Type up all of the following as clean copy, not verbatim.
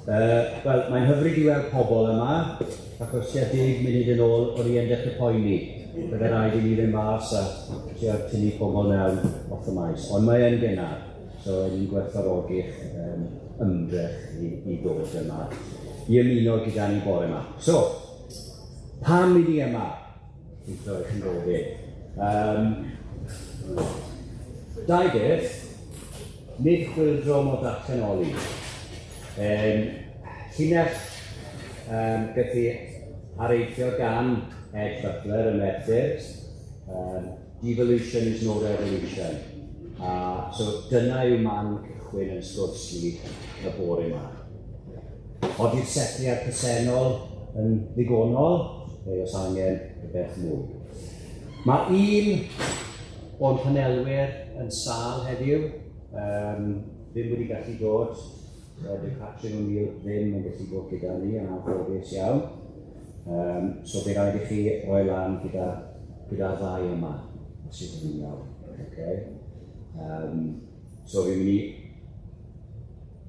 Wel, mae'n hyfryd i weld pobl yma, achos tua 10 munud yn ôl o'n i yn dechrau poeni. Bydde rhaid i ni fynd mas a trio tynnu pobl mewn off y maes. Ond mae yn gynnar, so ni'n gwerthfawrogi'ch ymdrech i ddod yma, i ymuno gyda ni bore yma. So, pam i ni yma? Gobeithio eich chi'n gofyn. Dau beth, nid chwyldro mo datganoli. Llinell gath ei areithio gan Ed Butler yn Merthyr, devolution is no revolution. A so dyna yw man cychwyn yn sgwrs ni y bore yma. Odi'r setliad presennol yn ddigonol, neu os angen rhywbeth mwy. Mae un o'n panelwyr yn sâl heddiw, ddim wedi gallu dod, dyw Catrin O'Neill ddim yn gallu bod gyda ni, yn anffodus iawn. So bydd rhaid i chi roi lan gyda'r ddau yma, os ydyn nhw'n iawn. Okay. So fi'n mynd i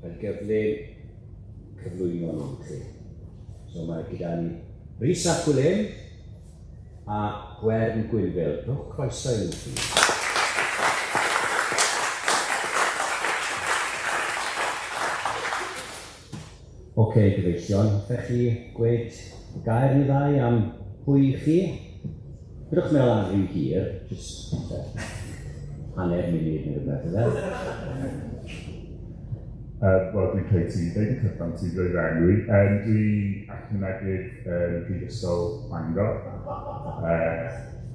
yn gyflym cyflwyno nhw i chi. So mae gyda ni Rhys ap Gwilym a Gwern Gwynfil. Rhowch croeso i nhw, please. Oce, gyfeillion, hoffech chi gweud gair neu ddau am pwy i chi? Pidwch meddwl am rhy hir, jyst hanner munud neu rhywbeth, ife? Wel, dwi'n credu ti'n dweud y cyfan, ti'n dweud fy enw i. Dwi'n academegydd yn Prifysgol Bangor.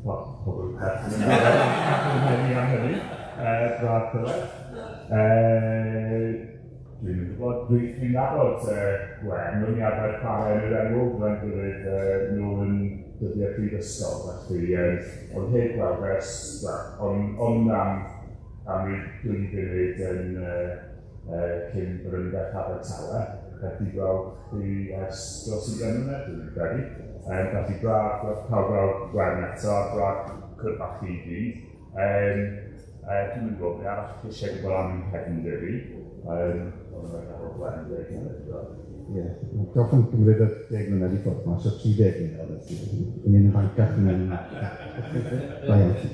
Wel, pobl yn perthyn yn hynny am hynny. Braf clywed. Dwi'n yn gwybod, dwi'n nabod Gwen, o'n i arfer chwarae yn yr enw gyda'n gilydd nôl yn dyddiau prifysgol, felly ond heb gweld ers, wel, ond am ryw 2 funud yn cyn yr ymgyrch Abertawe, felly gweld chi ers dros 20 mlynedd, dwi'n credu. Felly braf cael gweld Gwen eto, a braf cwrdd â chi i gyd. Dwi'm yn gwybod be arall chi eisiau gwybod am nghefndir i. Ond mae'n gael Gwen yn dweud hynny, dwi'n gwybod. Ie, diolch am gymryd y 10 mlynedd i ffwrdd, mae eisiau 30 mlynedd, felly ni'n mynd yn fancach yn mynd. Da iawn ti.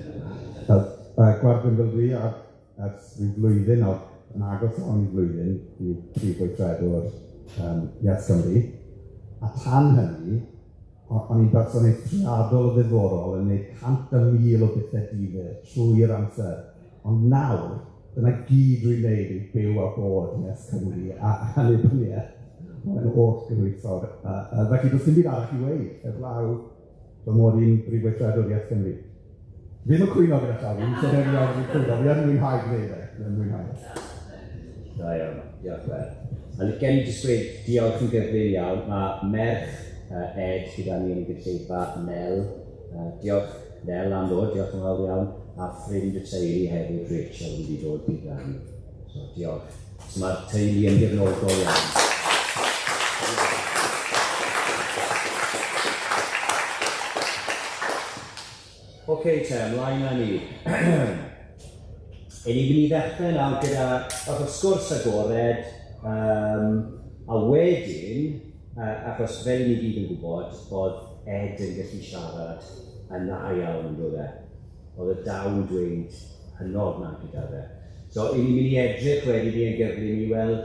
Gwern Gwynfil dwi, a ers ryw flwyddyn nawr, yn agos iawn i flwyddyn, yw prif weithredwr Yes Cymru. A tan hynny, o'n i'n berson eithriadol o ddiddorol yn gwneud 100,000 o bethau difyr trwy'r amser. Ond nawr, dyna gyd dwi'n gwneud yw byw a bod yn Yes Cymru a annibyniaeth. Mae'n holl gynhwysfawr. Felly, does dim byd arall i weud, heblaw fy mod i'n brif weithredwr Yes Cymru. Fi ddim yn cwyno gyda llaw, fi'n sôn yn iawn, fi'n cwyno, fi yn mwynhau gwneud e, fi yn mwynhau. Da iawn, diolch Gwen. A gen i jyst dweud diolch yn gyflym iawn, mae merch Ed gyda ni yn y gynulleidfa, Nel. Diolch Nel am ddod, diolch yn fawr iawn, a ffrind y teulu hefyd, Rachel, wedi dod gyda ni. So diolch. So mae'r teulu yn gefnogol iawn. Oce te, ymlaen â ni. Ni'n mynd i ddechrau nawr gyda fath o sgwrs agored, a wedyn, achos fel ni gyd yn gwybod, oedd Ed yn gallu siarad yn dda iawn, yn doedd e? Oedd y dawn dweud hynod na gyda fe. So, ni'n mynd i edrych wedyn ni yn gyflym i weld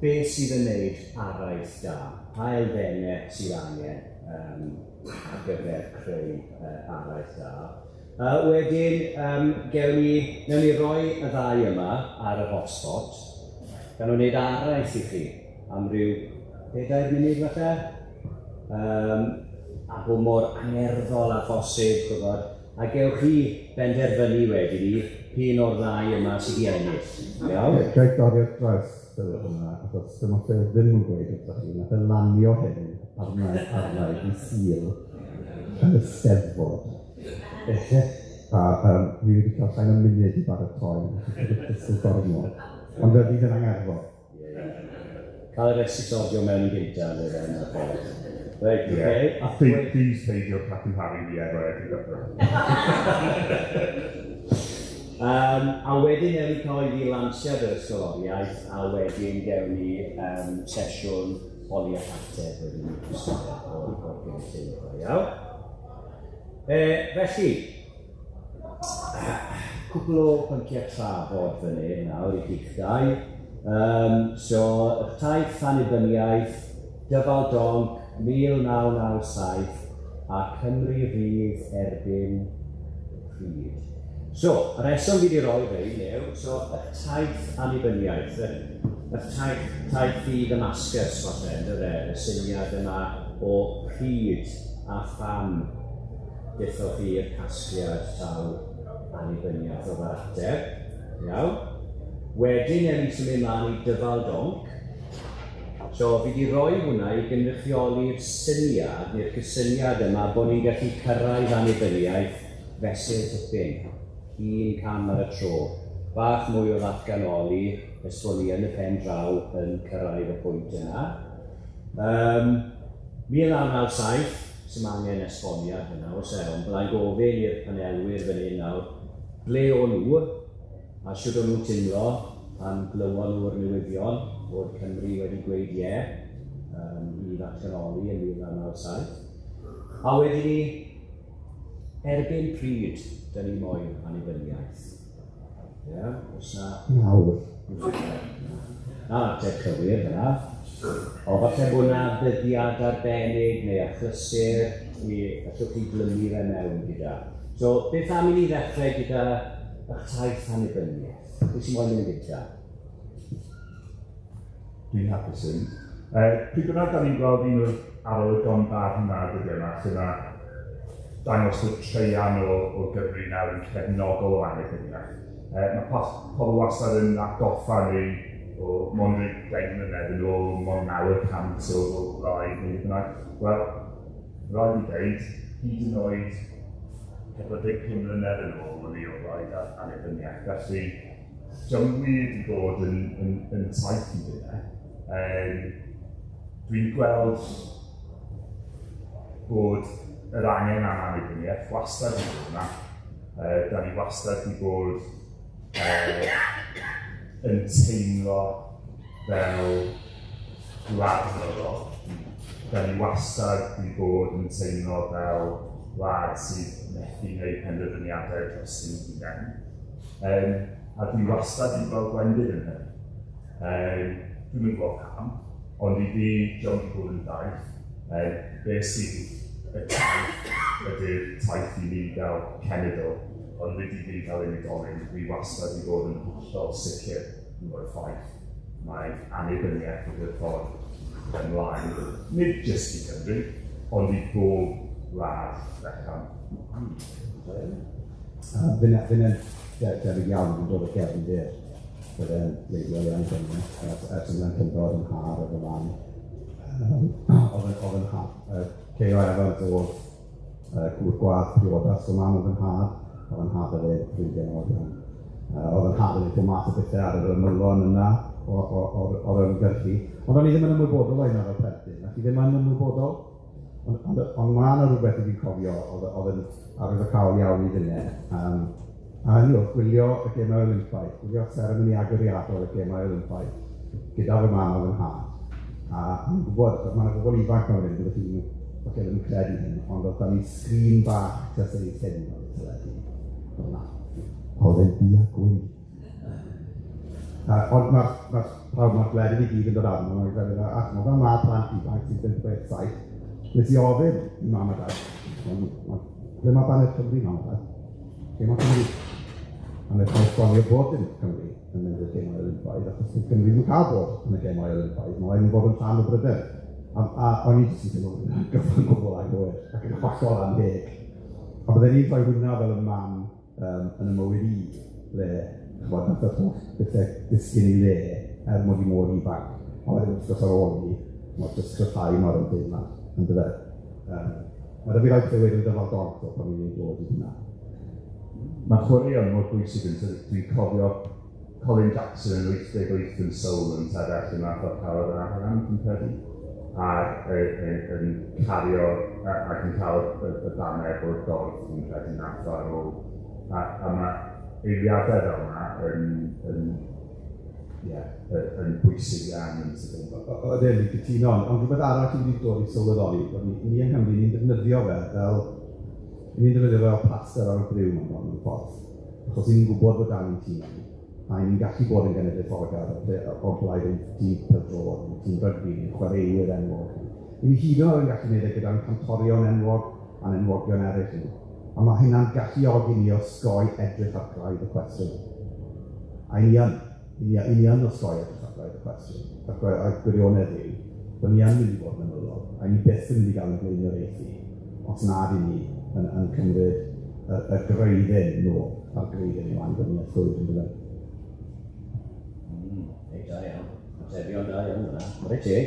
beth sydd yn wneud araith da, pa elfennau sydd angen ar gyfer creu araith da. Wedyn, gewn ni, wnawn ni roi y ddau yma ar y hotspot, gan nhw wneud araith i chi am ryw 4 munud falle, a bod mor angerddol â phosib, gwybod, a gewch chi benderfynu wedyn ni p'un o'r ddau yma sydd i ennill. Iawn? Ga i dorri ar draws Phil hwnna, achos dyma Phil ddim yn gweud wrthoch chi, nath e lanio hyn arna i Sul yn y Steddfod. A fi wedi cael llai na munud i baratoi, dysgu gormod, ond fe fydd yn angerddol. Cael yr esgusodio mewn yn gyntaf, neu fe, yn y ffordd. Reit, oce. A please peidio cymharu fi efo Eddie Butler. A wedyn ewn ni cyhoeddi lansiad yr ysgoloriaeth, a wedyn gewn ni sesiwn holi ac ateb wedyn o'r gynulleidfa, iawn? Felly, cwpl o pynciau trafod fan hyn nawr i chi'ch dau. So, eich taith annibyniaeth, Dyfal Donc, 1997, a Cymru Rydd erbyn pryd. So, y rheswm fi wedi rhoi rhein yw, so, eich taith annibyniaeth, eich taith i Ddamascus, falle, yndyfe, y syniad yma o pryd a pham daethoch chi i'r casgliad taw annibyniaeth oedd yr ateb. Iawn. Wedyn, ewn ni symud mlaen i Dyfal Donc. So, fi wedi rhoi hwnna i gynrychioli'r syniad, neu'r cysyniad yma, bod ni'n gallu cyrraedd annibyniaeth fesul tipyn, un cam ar y tro. Bach mwy o ddatganoli, nes bod ni yn y pen draw yn cyrraedd y pwynt yna. 1997, sy'n angen esboniad fyna, oes e, ond byddai'n gofyn i'r panelwyr fan hyn nawr, ble o'n nhw, a shwt o'n nhw'n teimlo pan glywon nhw'r newyddion bod Cymru wedi gweud ie i ddatganoli yn 1997. A wedyn ni, erbyn pryd dyn ni moyn annibyniaeth? Ie, oes na... Nawr. Na, ateb cywir fyna. O, falle bod na ddyddiad arbennig neu achlysur i allwch chi glymu fe mewn gyda. So, beth am i ni ddechrau gyda eich taith annibyniaeth? Pwy sy'n moyn mynd gyda? Dwi'n hapus yn. Pryd bynnag da ni'n gweld un o'r arolygon barn yma dyddiau yma, lle mae dangos bod traean o Gymru nawr yn cefnogol o annibyniaeth. Mae pobl wastad yn atgoffa ni o mond ryw 10 mlynedd yn ôl, mond 9% o blaid neu beth bynnag. Wel, rhaid i ddeud, hyd yn oed 45 mlynedd yn ôl o'n i o blaid annibyniaeth. Felly, dio'm wir wedi bod yn taith i fi. Dwi'n gweld bod yr angen am annibyniaeth wastad wedi bod yna. Da ni wastad wedi bod yn teimlo fel gwlad frodorol. Da ni wastad wedi bod yn teimlo fel gwlad sydd methu gwneud penderfyniadau dros ein hunain. A dwi wastad wedi gweld gwendid yn hynny. Dwi'm yn gwybod pam, ond i fi, dio'm wedi bod yn daith. Be sydd y taith ydy'r taith i ni fel cenedl, ond nid i fi fel unigolyn. Dwi wastad wedi bod yn hollol sicr o'r ffaith mae annibyniaeth ydy'r ffordd ymlaen, nid jyst i Gymru, ond i bob gwlad fechan. Fi'n debyg iawn yn dod o gefndir, bydde'n leiddiol iawn gen i, ers yn plentyndod yn nhad a fy mam. Oedd yn K.O. Evans oedd gŵr gwadd priodas fy mam oedd yn nhad, oedd yn nhad oedd e'n ffrindiau mawr iawn. Oedd yn nhad yn ei math o bethau ar yr ymylon yna o'r ymgyrchu. Ond o'n i ddim yn ymwybodol o hynna fel plentyn, ac i ddim yn ymwybodol. Ond ma' 'na rhywbeth i fi'n cofio oedd yn arwyddocaol iawn i finne. A hynny oedd gwylio y Gemau Olympaidd, gwylio seremoni agoriadol y Gemau Olympaidd, gyda fy mam a fy nhad. A fi'n gwybod, ma' 'na bobl ifanc mewn hyn, byddwch chi ddim, falle ddim yn credu hyn, ond oedd 'da ni sgrin bach tua seis hyn ar y teledu. Fel 'na. Oedd e'n ddu a gwyn. Ond mae'r pawb, mae'r gwledydd i gyd yn dod arno, mae'n credu, ac mae fel ma' plant ifanc sy'n 5, 6, 7, nes i ofyn i mam a dad, ble mae baner Cymru, mam a dad? Lle mae Cymru? A wnaethon nhw esbonio bod dim Cymru yn mynd i'r Gemau Olympaidd, achos dyw Cymru ddim yn cael bod yn y Gemau Olympaidd, mae'n rhaid i ni fod yn rhan o Brydain. A o'n i jyst yn teimlo bod hynna'n gyfan gwbl anghywir ac yn hollol annheg. A bydden i'n rhoi hwnna fel y man yn y mywyd i, ble chimod, nath yr holl bethau disgyn i le er mod i mor ifanc. A wedyn wrth gwrs ar ôl 'ny, chimod, jyst cryfhau mor ymdeimlad, yndyfe? Ma' 'da fi rai pethe i weud am Dyfal Donc ddo pan 'y ni'n dod i hwnna. Mae chwaraeon mor bwysig yn tydi? Dwi'n cofio Colin Jackson yn 88 yn Seoul yn sefyll yn nath o cael yr arian, dwi'n credu, a yn cario ac yn cael y baner o'r dorf, dwi'n credu, nath o ar ôl. A mae eiliadau fel yna yn, yeah, yn bwysig iawn yn sydyn. Ydyn, fi'n cytuno, ond rhywbeth arall i wedi dod i sylweddoli, bod ni yng Nghymru, ni'n defnyddio fe fel, ni'n defnyddio fe fel plaster ar y briw mewn ffordd. Achos ni'n gwybod bod dan ni'n tîm ni, a ni'n gallu bod yn genedlaetholgar o blaid ein tîm pêl-droed, ein tîm rygbi, ein chwaraewyr enwog. Ni'n hyd yn oed yn gallu gwneud e gyda'n cantorion enwog a'n enwogion eraill ni. A mae hynna'n galluogi ni osgoi edrych ar graidd y cwestiwn. A i ni yn. I ni yn osgoi edrych ar graidd y cwestiwn. Ac y gwirionedd yw bod ni yn mynd i fod yn ymylol, a ni byth yn mynd i gael ein blaenoriaethu os nad i ni yn cymryd y gwreiddyn nôl, a'r gwreiddyn yw annibyniaeth llwyr, yn dyfe? Reit, da iawn. Atebion da iawn yna. Chwarae teg.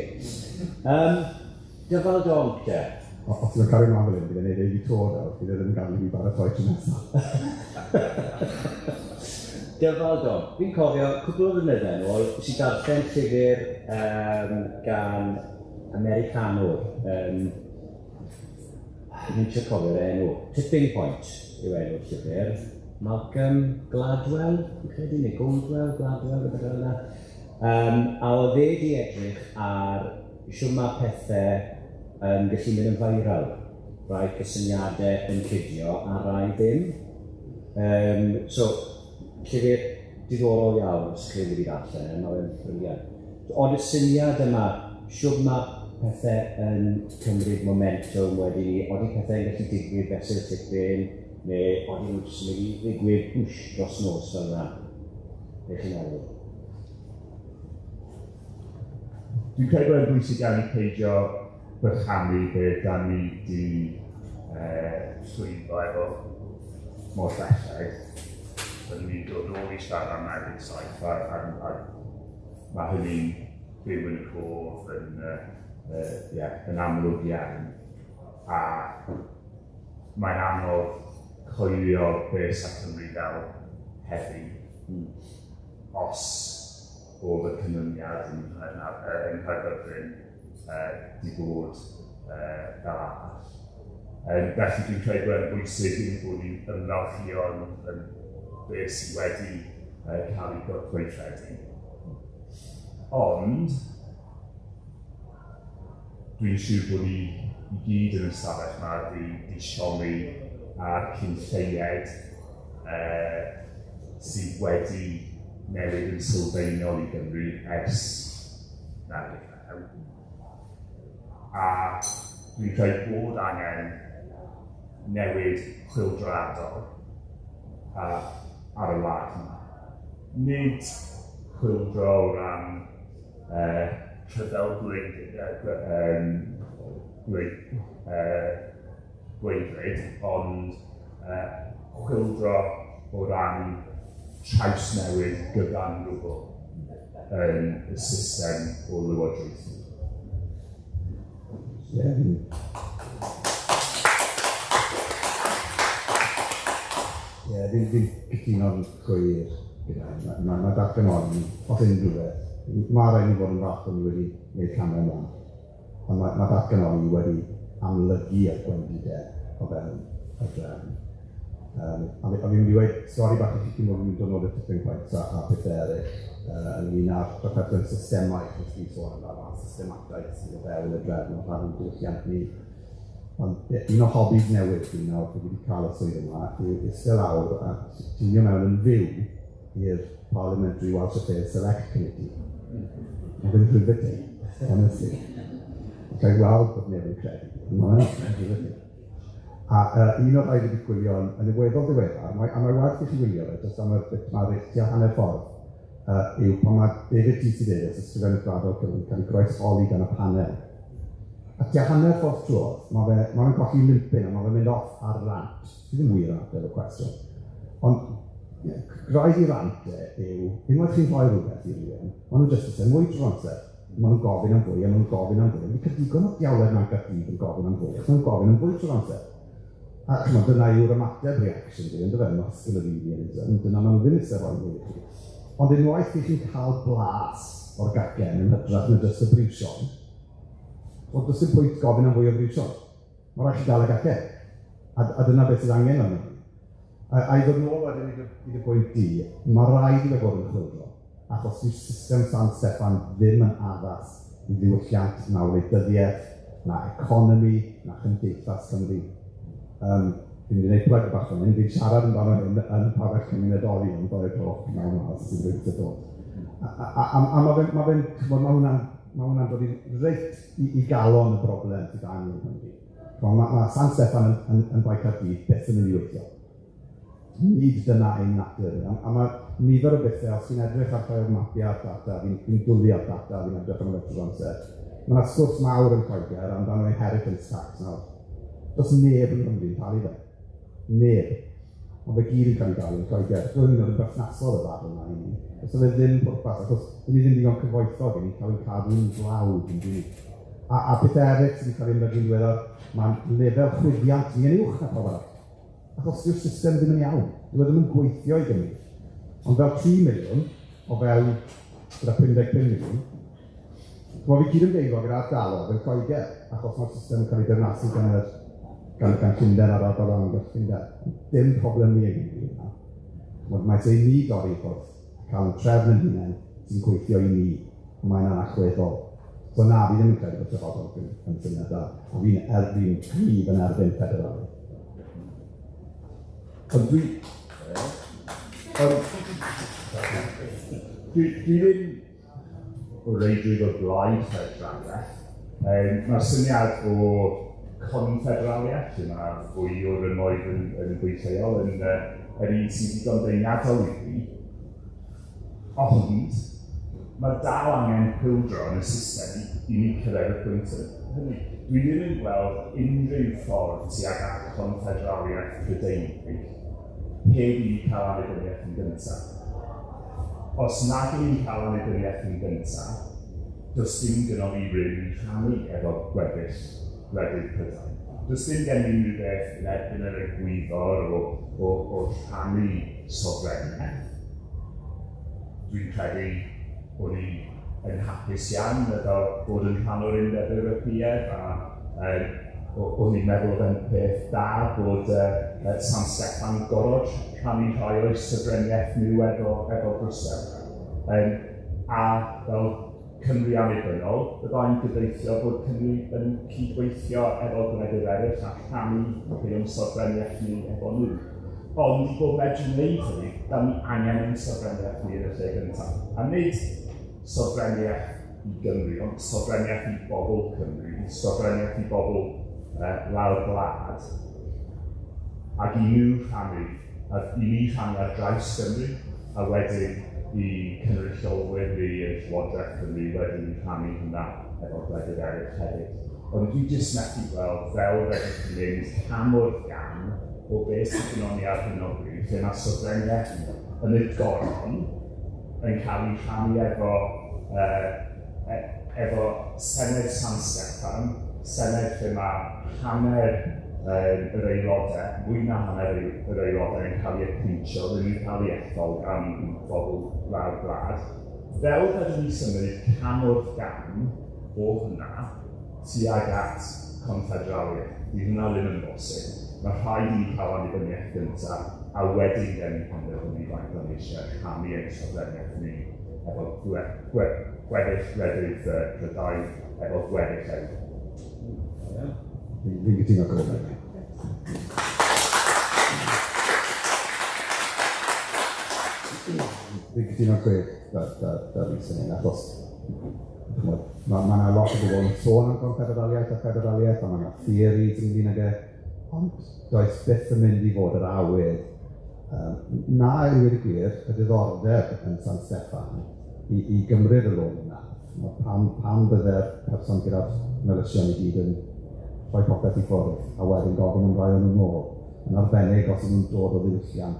Dyfal donc te. Os ti'n cario mlaen fel hyn, bydd e'n neud e i fi 'to nawr, bydd e ddim yn gadael i fi baratoi tro nesaf. Dyfal donc. Fi'n cofio cwpl o flynydde yn ôl, nes i darllen llyfr gan Americanwr. Fi'n trio cofio'r enw. Tipping Point yw enw'r llyfr. Malcolm Gladwell, fi'n credu, neu Goldwell, Gladwell, rhywbeth fel yna. A oedd e 'di edrych ar shwd ma' pethe yn gallu mynd yn viral. Rai cysyniadau yn cydio a rai ddim. So, llyfr diddorol iawn os chi'n mynd i ddarllen e, mae fe'n brilliant. Ond y syniad yma, shwd ma' pethe yn cymryd momentum wedyn 'ny, odi pethe'n gallu digwydd fesul tipyn, neu odi nhw jyst yn mynd i ddigwydd whoosh dros nos fel yna? Be chi'n meddwl? Dwi'n credu bod e'n bwysig iawn i peidio bychanu be da ni 'di llwyddo efo mor belled. Byddwn ni'n dod nôl i siarad am 97 a mae hynny'n byw yn y cof yn amlwg iawn. A mae'n anodd coelio be sa Cymru fel heddi os oedd y canlyniad yn Nghaerfyrddin 'di bod fel arall. Felly dwi'n credu bod e'n bwysig i ni bod ni'n ymfalchïo yn beth sydd wedi cael ei gweithredu. Ond dwi'n siŵr bod ni i gyd yn y stafell yma 'di siomi ar cyn lleied sydd wedi newid yn sylfaenol i Gymru ers 99. A dwi'n credu bod angen newid chwyldroadol ar y wlad yma. Nid chwyldro o ran rhyfel gweidlyd, ond chwyldro o ran trawsnewid gyfan gwbl yn y system o lywodraethu. Ie, fi'n cytuno'n llwyr gyda hyn. Ma' datganoli, os unrhyw beth, ma' raid ni fod yn falch bod ni wedi gwneud camau ymlaen. Ond ma' datganoli wedi amlygu y gwendidau o fewn y drefn. A fi'n mynd i weud stori bach i chi cyn bod ni'n dod nôl i'r tipping points a pethau eraill ynglyn â'r trafferthion systemau, achos fi'n sôn amdano a systemataeth sydd o fewn y drefn o rhan diwylliant ni. Ond un o hobbies newydd fi nawr, fi wedi cael y swydd yma, yw eistedd lawr a tiwnio mewn yn fyw i'r Parliamentary Welsh Affairs Select Committee. Mae fe'n riveting, honestly. Alla i weld bod neb yn credu. Mae'n riveting. A un o'r rhai fi wedi gwylio yn y weddol ddiweddar, a mae werth i chi wylio fe, jyst am y bit ma' reit tua hanner ffordd, yw pan mae David TC Davies, Ysgrifennydd Gwladol Cymru, cael ei groesholi gan y panel. A tua hanner ffordd trwodd, ma' fe'n colli limpyn a ma' fe'n mynd off ar rant. Sydd ddim wir yn ateb y cwestiwn. Ond graidd i rant e yw, unwaith chi'n rhoi rhywbeth i rywun, ma' nhw jyst eisiau mwy trwy'r amser. Ma' nhw'n gofyn am fwy, a ma' nhw'n gofyn am fwy. Fi'n cael digon o diawled mewn Caerdydd yn gofyn am fwy, achos ma' nhw'n gofyn am fwy trwy'r amser. A chimod, dyna yw'r ymateb reaction di, yndyfe, masculinarianism, dyna ma' nhw ddim eisiau rhoi mwy i chi. Ond unwaith i chi'n cael blas o'r gacen yn hytrach na jyst y briwsion, wel, does dim pwynt gofyn am fwy o briwsion. Mae rhaid chi gael y gacen. A dyna beth sydd angen arno ni. A i ddod nôl wedyn i dy bwynt di, mae rhaid i fe fod yn chwyldro, achos dyw'r system San Steffan ddim yn addas i ddiwylliant na wleidyddiaeth, na economi, na chymdeithas Cymru. Fi'n mynd i wneud plug bach fan hyn, fi'n siarad amdano hyn yn pabell cymunedoli yn 2 o'r gloch pnawn 'ma, os ydyn nhw'n dod. A ma' fe'n, ma' fe'n, ch'mod, ma' hwnna'n dod i reit i galon y broblem sydd 'da ni yng Nghymru. Ch'mod, ma' San Steffan yn Bae Caerdydd byth yn mynd i weithio. Nid dyna ein natur. A ma' nifer o bethau, os ti'n edrych ar rhai o'r mapiau a'r data, fi'n dwlu ar data, fi'n edrych am y trwy'r amser. Mae yna sgwrs mawr yn Lloegr amdano inheritance tax nawr. Does neb yng Nghymru'n talu fe. Neb. Ond fe gyd yn cael ei dalu yn Lloegr. Doedd hyn yn berthnasol y ddadl yna i ni. Does fe ddim pwrpas, achos dyn ni ddim digon cyfoethog i ni cael ein cadw'n dlawd yn dyn. A pethau eraill sydd wedi cael ei ymlygu'n ddiweddar, mae'n lefel chwyddiant ni yn uwch na pawb arall. Achos dyw'r system ddim yn iawn. Dyw e ddim yn gweithio i Gymru. Ond fel 3 miliwn, o fewn gyda 55 miliwn, ch'mod, fi cydymdeimlo gyda ardalodd yn Lloegr, achos mae'r system yn cael ei dyrnasu gan Llundain a'r ardal amgylch Llundain. Dim problem ni yng Nghymru yna. Ch'mod, mae isie i ni dorri i ffwrdd, cael ein trefn yn hunain sy'n gweithio i ni, a mae'n allweddol. So na, fi ddim yn credu bod dyfodol yn syniad da. A fi'n cryf yn erbyn ffederaliaeth. Ond dwi ddim o reidrwydd o blaid ffederaliaeth. Mae'r syniad o conffederaliaeth, lle mae fwy o rymoedd yn gweithio yn un sy'n ddigon deniadol i fi. Ond mae dal angen chwyldro yn y system i ni cyrraedd y pwynt hynny. Dwi ddim yn gweld unrhyw ffordd tuag at conffederaliaeth Prydeinig heb i ni cael annibyniaeth yn gyntaf. Os nag ydyn ni'n cael annibyniaeth yn gyntaf, does dim gynnon ni rym i rhannu efo gweddill gwledydd Prydain. Does dim gen i unrhyw beth yn erbyn yr egwyddor o rhannu sofreniaeth. Dwi'n credu bod ni yn hapus iawn efo bod yn rhan o'r Undeb Ewropeaidd a o'n i'n meddwl oedd e'n peth da bod San Steffan gorfod rhannu rhai o'i sofreniaeth nhw efo Brwsel. A fel Cymru annibynnol, byddai'n gobeithio bod Cymru yn cydweithio efo gwledydd eraill a rhannu rhai o'n sofreniaeth ni efo nhw. Ond i bod medru wneud hynny, da ni angen ein sofreniaeth ni yn y lle gyntaf. A nid sofreniaeth i Gymru, ond sofreniaeth i bobl Cymru, sofreniaeth i bobl lawr gwlad, ac i nhw rhannu, a i ni rhannu ar draws Gymru, a wedyn i cynrychiolwyr ni yn Llywodraeth Cymru wedyn i rhannu hwnna efo gwledydd eraill hefyd. Ond dwi jyst methu gweld fel fedrwch chi mynd cam wrth gam o beth sydd gynnon ni ar hyn o bryd, lle mae sofreniaeth yn y goron yn cael ei rhannu efo Senedd San Steffan, Senedd lle mae hanner yr aelodau, mwy na hanner yr aelodau yn cael ei apwyntio, ddim yn cael ei ethol gan bobl lawr gwlad. Fel fedrwn ni symud cam wrth gam o hwnna tuag at conffederaliaeth. Di hwnna ddim yn bosib. Mae rhaid i ni cael annibyniaeth gyntaf, a wedyn gen ni penderfynu faint o'n eisiau rhannu ein sofreniaeth ni efo gweddill gwledydd Prydain, efo gweddill Ewrop. Fi'n cytuno gyda. Fi'n cytuno chwech da Rhys yn hyn, achos ch'mod, ma' 'na lot o bobl yn sôn am gonffederaliaeth a ffederaliaeth, a ma' 'na theories ynglyn ag e, ond does byth yn mynd i fod yr awydd na i ddweud y gwir, y diddordeb yn San Steffan i gymryd y rôl yna. Pam bydde'r person gyda'r melysion i gyd yn rhoi popeth i ffwrdd a wedyn gofyn am rai o'n nhw nôl, yn arbennig os ydyn nhw'n dod o ddiwylliant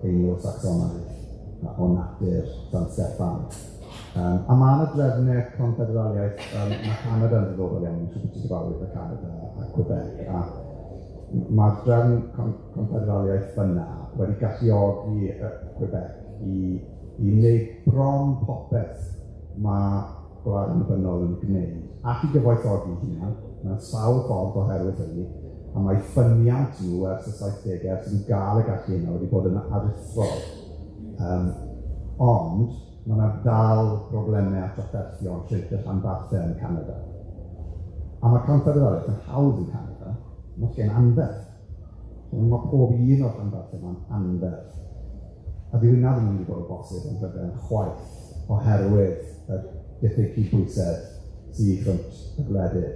Eingl-Sacsonaidd o natur San Steffan. A ma' 'na drefnau conffederaliaeth, ma' Canada yn ddiddorol iawn, dwi'n siŵr bod ti'n gyfarwydd â Canada a Quebec, a ma'r drefn conffederaliaeth fyna wedi galluogi Quebec i wneud bron popeth ma' gwlad annibynnol yn gwneud, ac i gyfoethogi hunan, mewn sawl ffordd oherwydd hynny. A mae ffyniant nhw ers y 70au, ers nhw gael y gallu yna, wedi bod yn aruthrol. Ond mae yna dal broblemau a trafferthion rhydd y rhanbarthau yn Canada. A mae conffederaliaeth yn hawdd yn Canada, mae lle'n anferth. So, mae pob un o'r rhanbarthau yma'n anferth. A dyw hynna ddim yn mynd i fod yn bosib yn Brydain chwaith oherwydd y diffyg cydbwysedd sydd rhwng y gwledydd.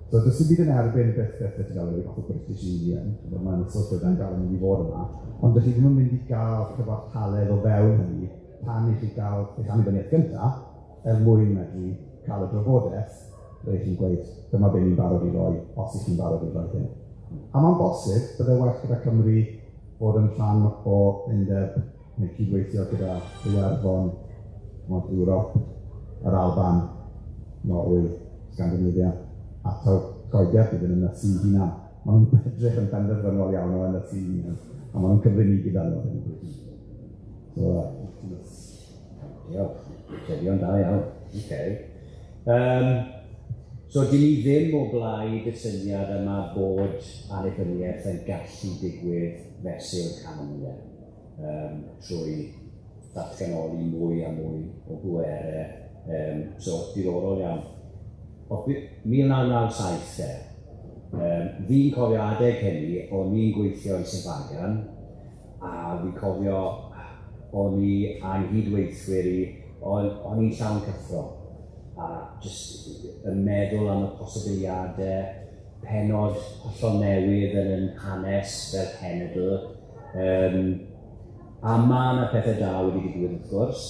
So does dim byd yn erbyn beth beth beth ti'n gael ei fath o British Union, mae Ynysoedd Prydain dal yn mynd i fod yma, ond dych chi ddim yn mynd i gael cyfartaledd o fewn hynny tan i chi gael eich annibyniaeth gyntaf, er mwyn medru cael y drafodaeth ble chi'n gweud dyma be ni'n barod i roi, os ych chi'n barod i roi hyn. A mae'n bosib, bydde well gyda Cymru fod yn rhan o undeb neu cydweithio gyda Iwerddon, Ewrop, yr Alban, Norwy, Scandinavia, a taw Lloegr bydd yn ynysu hunan. Maen nhw'n edrych yn benderfynol iawn o ynysu hunan, a maen nhw'n cymryd ni gyda nhw ar hyn o bryd. So, diolch. Atebion da iawn. Okay. So, dyn ni ddim o blaid y syniad yma bod annibyniaeth yn gallu digwydd fesul cam, trwy ddatganoli mwy a mwy o bwerau. So, diddorol iawn. O, 1997 de. Fi'n cofio adeg hynny, o'n i'n gweithio yn Sain Ffagan, a fi'n cofio o'n i a'n nghydweithwyr i, o'n i'n llawn cyffro, a jyst yn meddwl am y posibiliadau, pennod hollol newydd yn ein hanes fel cenedl. A ma' 'na pethau da wedi digwydd wrth gwrs,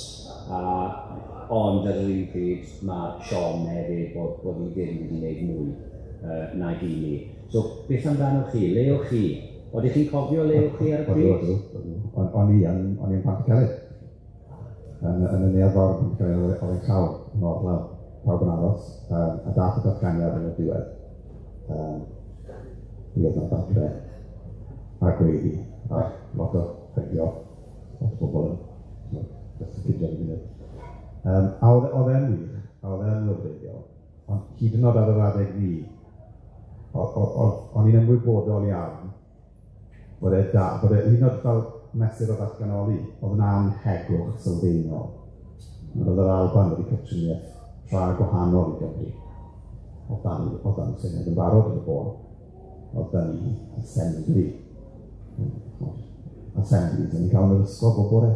ond ar yr un pryd mae siom hefyd bod ni ddim wedi gwneud mwy nag i ni. So beth amdanoch chi? Le o'ch chi? Oeddech chi'n cofio le o'ch chi ar y pryd? Odw. O'n i yn Pantycelyn. Yn y neuadd fawr yn Pantycelyn, oedd e'n llawn, yn orlawn, pawb yn aros, a dath y datganiad yn y diwedd. Mi oedd 'na ddadle a gweiddi, a lot o hygio, lot o bobl yn jyst yn cydio yn y. A oedd e'n wych, a oedd e'n wefreiddiol, ond hyd yn oed ar yr adeg ni, o'n i'n ymwybodol iawn bod e da, bod e hyd yn oed fel mesur o ddatganoli, oedd yn anhegwch sylfaenol. Oedd yr Alban wedi cael triniaeth tra gwahanol i Gymru. Oedd dan Senedd yn barod yn y bôn. Oedd dan ni assembly. Assemblies yn cael yn yr ysgol bob bore.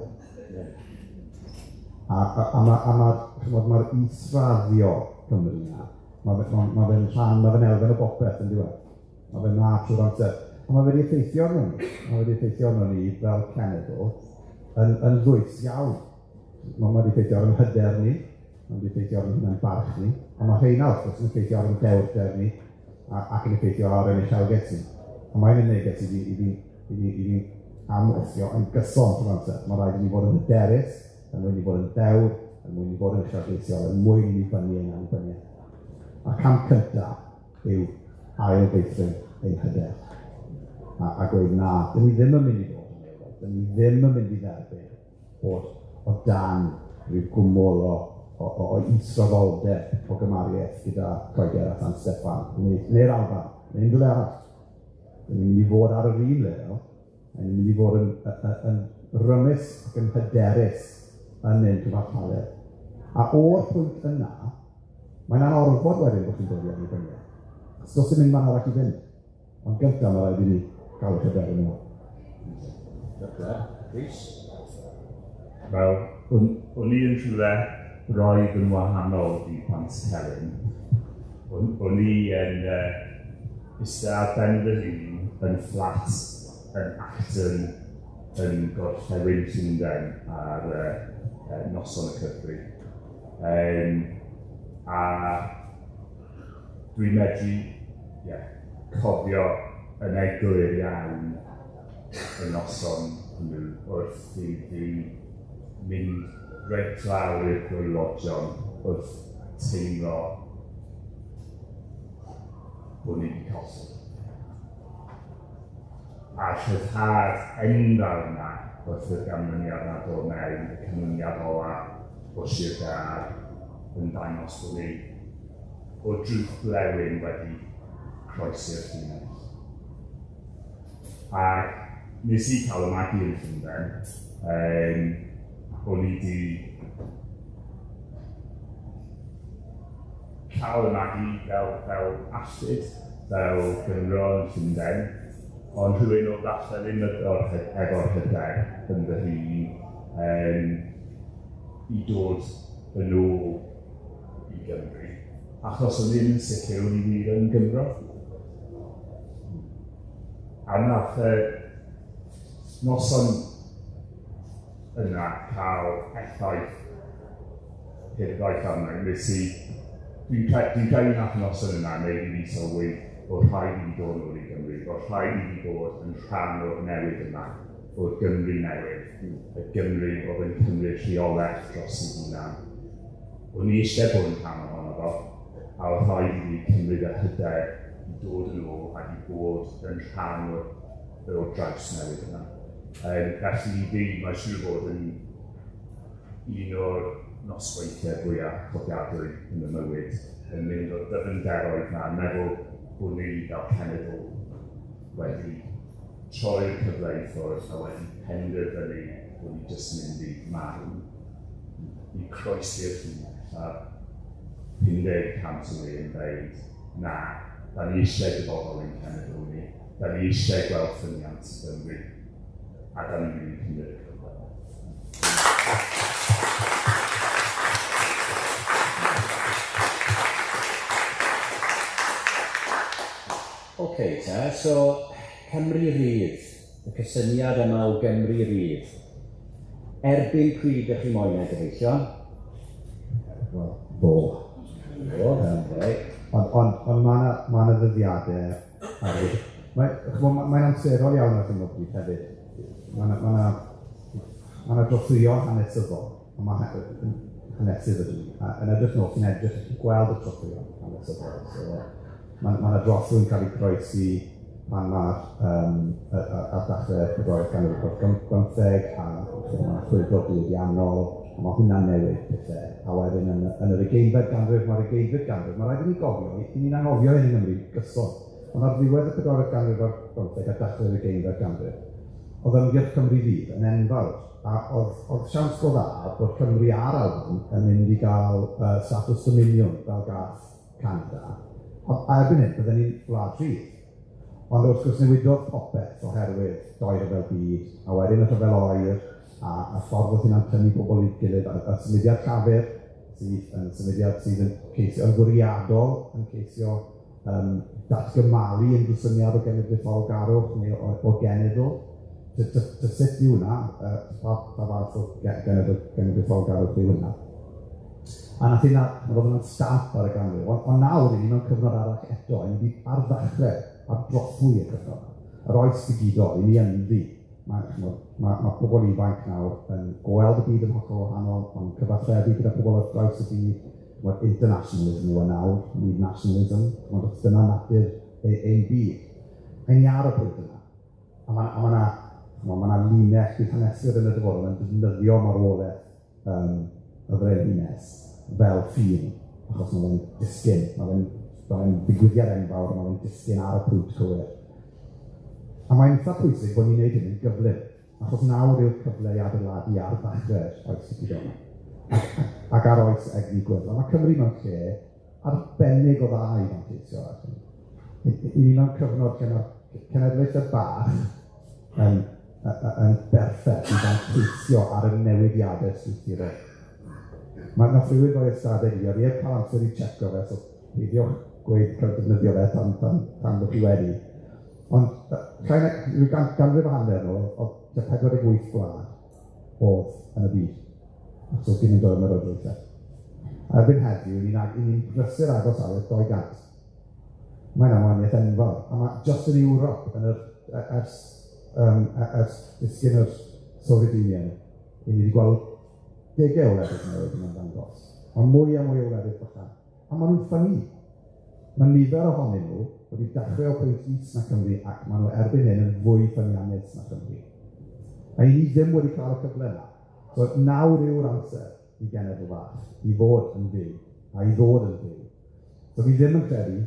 A mae'r israddio Cymru yna, mae fe'n rhan, mae fe'n elfen o bopeth yn diwedd. Mae fe'n na trwy'r amser. A mae wedi effeithio arno ni. Mae wedi effeithio arno ni fel cenedl yn ddwys iawn. Mae wedi effeithio ar ein hyder ni, mae wedi effeithio ar ein hunan barch ni, a mae rheina wrth gwrs yn effeithio ar ein dewrder ni ac yn effeithio ar ein uchelgais ni. A mae'n un neges i fi amwthio yn gyson trwy'r amser. Mae rhaid i ni fod yn hyderus, er mwyn i fod yn dewr, er mwyn i fod yn uchelgeisiol, er mwyn i ni fyny ein annibyniaeth. A'r cam cyntaf yw ail-feithrin ein hyder. A gweud na, dyn ni ddim yn mynd i fod yn aelod, dyn ni ddim yn mynd i dderbyn bod o dan rhyw gwmwl o israddoldeb o gymariaeth gyda Lloegr a San Steffan, neu'r Alban, neu unrhyw le arall. Dyn ni'n mynd i fod ar yr un lefel, a ni'n mynd i fod yn rymus ac yn hyderus yn ein cyfartaledd. A o'r pwynt yna, mae'n anorfod wedyn bod chi'n dod i annibyniaeth. Achos does dim unman arall i fynd. Ond gyntaf mae rhaid i ni gael y hyder yn ôl. Rhys? Wel, o'n i yn rhywle braidd yn wahanol i Pantycelyn. O'n i yn eistedd ar ben fy hun yn fflat yn Acton yn gorllewin Llundain ar noson y cyfri. A dwi'n medru cofio yn eglur iawn y noson hwnnw wrth i fi mynd reit lawr i'r gwaelodion wrth teimlo bod ni wedi colli. A'r rhyddhad enfawr yna wrth i'r ganlyniad yna dod mewn, y canlyniad ola o Sir Gâr yn dangos bod ni o drwch blewyn wedi croesi'r llinell. A nes i cael y magu yn Llundain, o'n i di cael y magu fel alltud, fel Gymro yn Llundain, ond rhywun o falle ddim efo'r hyder yn fy hun i dod yn ôl i Gymru, achos o'n ddim yn sicr o'n i wir yn Gymro. A nath y noson yna cael effaith hirfaith arna i. Nes i, dwi'n credu nath y noson yna wneud i fi sylwi bod rhaid i fi dod nôl i Gymru, bod rhaid i fi bod yn rhan o'r newid yma, o'r Gymru newydd, y Gymru oedd yn cymryd rheolaeth dros ei hunan. O'n i eisiau bod yn rhan ohono fo, a oedd rhaid i fi cymryd y hyder i dod yn ôl ac i bod yn rhan o'r draws newydd yma. Felly i fi, mae siŵr bod yn un o'r nosweithiau fwyaf cofiadwy yn y mywyd, yn mynd o'r dyfnderoedd yma, yn meddwl bod ni fel cenedl wedi troi'r cyfle i ffwrdd a wedi penderfynu bod ni jyst yn mynd i marw, i croesi'r llinell a 50% o ni yn dweud, na, da ni eisiau dyfodol ein cenedl ni, da ni eisiau gweld ffyniant i Gymru, a da ni'n mynd i cymryd y cyfle. Oce te, so Cymru Rydd, y cysyniad yma o Gymru Rydd. Erbyn pryd ydych chi moyn e, gyfeillion? Wel, bo. Bo, okay. Ond ma' 'na ddyddiadau ar y... Mae'n amserol iawn ar hyn o bryd hefyd. Ma' 'na drothwyon hanesyddol, a ma' hanesydd ydw i, a yn edrych nôl, ti'n edrych, ti'n gweld y trothwyon hanesyddol. So, ma' 'na drothwy'n cael ei croesi pan ma'r ar ddechrau pedwaredd ganrif ar bymtheg, a ma' 'na chwyldro diwydiannol, a ma' hwnna'n newid pethau. A wedyn yn yr ugeinfed ganrif, mae'r ugeinfed ganrif, ma' raid i ni gofio, i ni'n anghofio hyn yng Nghymru gyson, ond ar ddiwedd y pedwaredd ganrif ar bymtheg a dechrau'r ugeinfed ganrif, oedd ymgyrch Cymru Fydd yn enfawr, a oedd siawns go dda bod Cymru a'r Alban yn mynd i gael statws dominiwn fel gath Canada, a erbyn hyn bydden ni'n wlad rhydd. Ond wrth gwrs newidodd popeth oherwydd doi rhyfel byd, a wedyn y rhyfel oer, a ffordd oedd hynna'n tynnu pobl i'w gilydd, a symudiad Llafur, sydd yn symudiad sydd yn ceisio, yn fwriadol yn ceisio datgymalu unrhyw syniad o genedlaetholgarwch neu o genedl. Sut yw hwnna? Pa fath o genedlaetholgarwch yw hwnna? A nath hynna, oedd hwnna'n stamp ar y ganrif, ond nawr i ni mewn cyfnod arall eto, i ni ar ddechrau, ar drothwy y cyfnod. Yr oes digidol, i ni ynddi. Mae pobl ifanc nawr yn gweld y byd yn hollol wahanol, ond cyfathrebu gyda pobl ar draws y byd. Mae'r internationalism yw e nawr, nid nationalism, ond dyna natur ein byd. A ni ar y pwynt yna. A ma' 'na linell bydd haneswyr yn y dyfodol yn defnyddio marwolaeth y frenhines fel ffin, achos ma' fe'n disgyn, ma' fe'n ddigwyddiad enfawr, ma' fe'n disgyn ar y pwynt cywir. A mae'n eitha pwysig bod ni'n neud hyn yn gyflym, achos nawr yw'r cyfle i adeiladu ar ddechrau'r oes digidol yma, ac ar oes egni gwyrdd. A mae Cymru mewn lle arbennig o dda i fanteisio ar hyn. I ni mewn cyfnod lle mae'r cenedlaethau bach yn berffaith i fanteisio ar y newidiadau strwythurol. Mae nath rhywun roi ystadeg i fi, a fi heb cael amser i checo fe, so peidiwch gweud cael defnyddio fe tan bod chi wedi. Ond llai na ryw ganrif a hanner nôl, oedd tua 48 gwlad oedd yn y byd. So cyn yn dod yn yr oedolaethau. A erbyn heddiw, ni'n brysur agos ar y 200. Mae'n amhaniaeth enfawr. A mae just yn Ewrop, yn yr, ers disgyn yr Soviet Union, i ni wedi gweld degau o wledydd newydd yn ymddangos. Ond mwy a mwy o wledydd bychan. A maen nhw'n ffynnu. Mae nifer ohonyn nhw wedi dechrau o pwynt is na Cymru ac maen nhw erbyn hyn yn fwy ffyniannus na Chymru. A i ni ddim wedi cael y cyfle yna. So nawr yw'r amser i genedl fach, i fod yn fyw, a i ddod yn fyw. So fi ddim yn credu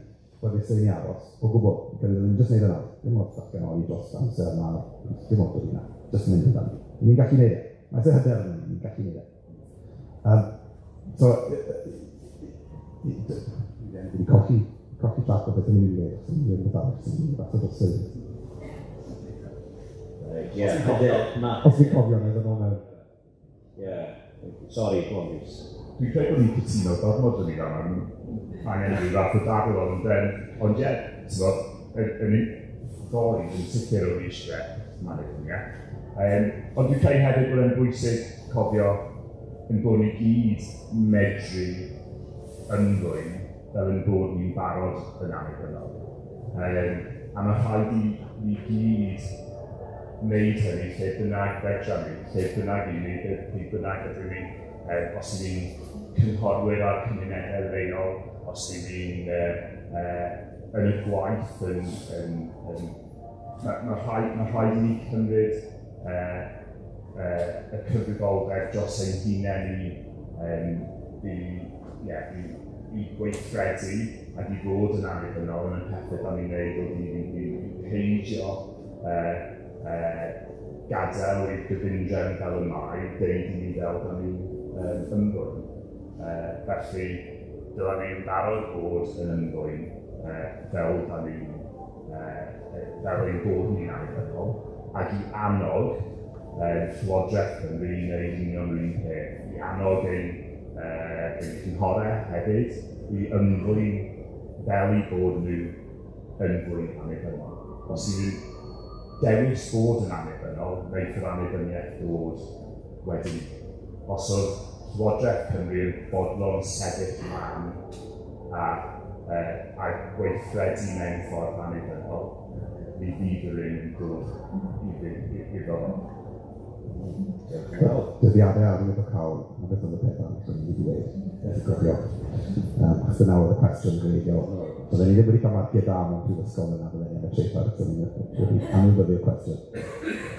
So fi sy'n i aros, o gwbl, fi'n credu jyst neud e nawr, dim ots datganoli dros amser na, dim ots yna, jyst mynd amdani. Ni'n gallu neud e, mae isie hyder yn ni, ni'n gallu neud e. So, fi wedi colli trac o beth o'n i'n mynd i ddweud, so ni'n dweud rhywbeth arall, so ni'n mynd fath o dros. Reit, ie, hyder, ma'... Os fi'n cofio, wna i ddod nôl mewn. Ie, sori, go on Rhys. Dwi'n credu bod ni'n cytuno gormod yn fan 'ma, angen rhyw fath o dadl, ond ond ie, t'mod, yn ddoe yn sicr o'n i eisiau annibyniaeth. Ond dwi'n credu hefyd bod e'n bwysig cofio yn bod ni gyd medru ymddwyn fel yn bod ni'n barod yn annibynnol. A mae rhaid i ni gyd wneud hynny lle bynnag fedra ni, lle bynnag i ni, lle bynnag ydyn ni, os ydyn ni'n cynghorwyr ar cymunedau leol, os ydyn ni'n yn y gwaith yn, yn, yn ma rhaid i ni cymryd y cyfrifoldeb dros ein hunain i gweithredu ac i fod yn annibynnol yn y pethau da ni'n neud o ddydd i ddydd, i peidio gadael i'r gyfundrefn fel y mae, deud i ni fel da ni'n ymddwyn. Felly, dyla ni'n barod bod yn ymddwyn fel da ni'n fel ein bod ni'n annibynnol, ac i annog Llywodraeth Cymru i wneud union yr un peth, i annog ein cynghorau hefyd i ymddwyn fel eu bod nhw yn fwy annibynnol. Os ydyn nhw'n dewis bod yn annibynnol, wneith yr annibyniaeth ddod wedyn. Os oedd Llywodraeth Cymru yn fodlon sefyll lan a gweithredu mewn ffordd annibynnol, mi fydd yr un yn dod iddo fo. Wel, dyddiadau arwyddocaol, na beth oedd y peth arall o'n i wedi dweud, nes i gofio. Achos dyna oedd y cwestiwn gwreiddiol. Bydden ni ddim wedi cael marciau da mewn prifysgol yna, bydden ni am y traethawd, so ni'n wedi anwybyddu'r cwestiwn.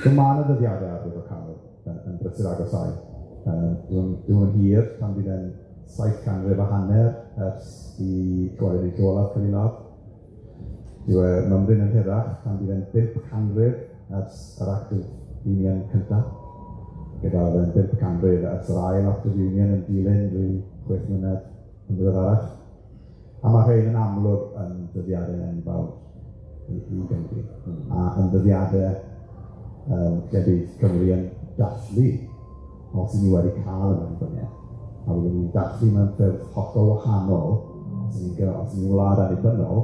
So mae yna ddyddiadau arwyddocaol yn brysur agosáu. Dwi'm yn hir, pan fydd e'n 750 ers i Llywelyn ein Llyw Olaf cael ei ladd. Dyw e mymryn yn hirach, pan fydd e'n 500 ers yr Act of Union cyntaf, gyda fe'n 500 ers yr ail Act of Union yn dilyn rhyw 6 mlynedd yn ddiweddarach. A mae rhain yn amlwg yn dyddiadau enfawr i Gymru, a yn dyddiadau lle bydd Cymru yn dathlu os 'y ni wedi cael yr annibyniaeth. A byddwn ni'n dathlu mewn ffyrdd hollol wahanol os 'y ni'n wlad annibynnol,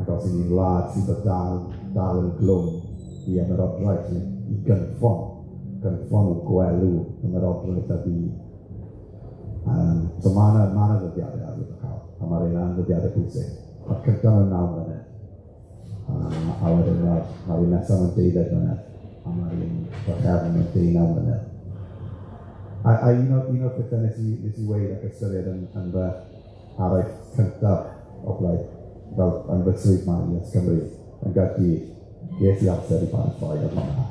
ac os 'y ni'n wlad sydd yn dal yn glwm i ymerodraeth, neu i gynffon o gwelw ymerodraeth a fi. So ma' 'na ddyddiadau arwyddocaol, a ma'r un yn ddyddiadau pwysig. Ma'r cyntaf mewn 9 mlynedd, a wedyn ma'r un nesaf mewn 12 mlynedd, a ma'r un drachefn mewn 19 mlynedd. A un o'r pethau nes i weud ac ystyried yn fy araith cyntaf o blaid, fel yn fy swydd ma i YesCymru yn Gaerdydd, ges i amser i baratoi ar hwnna.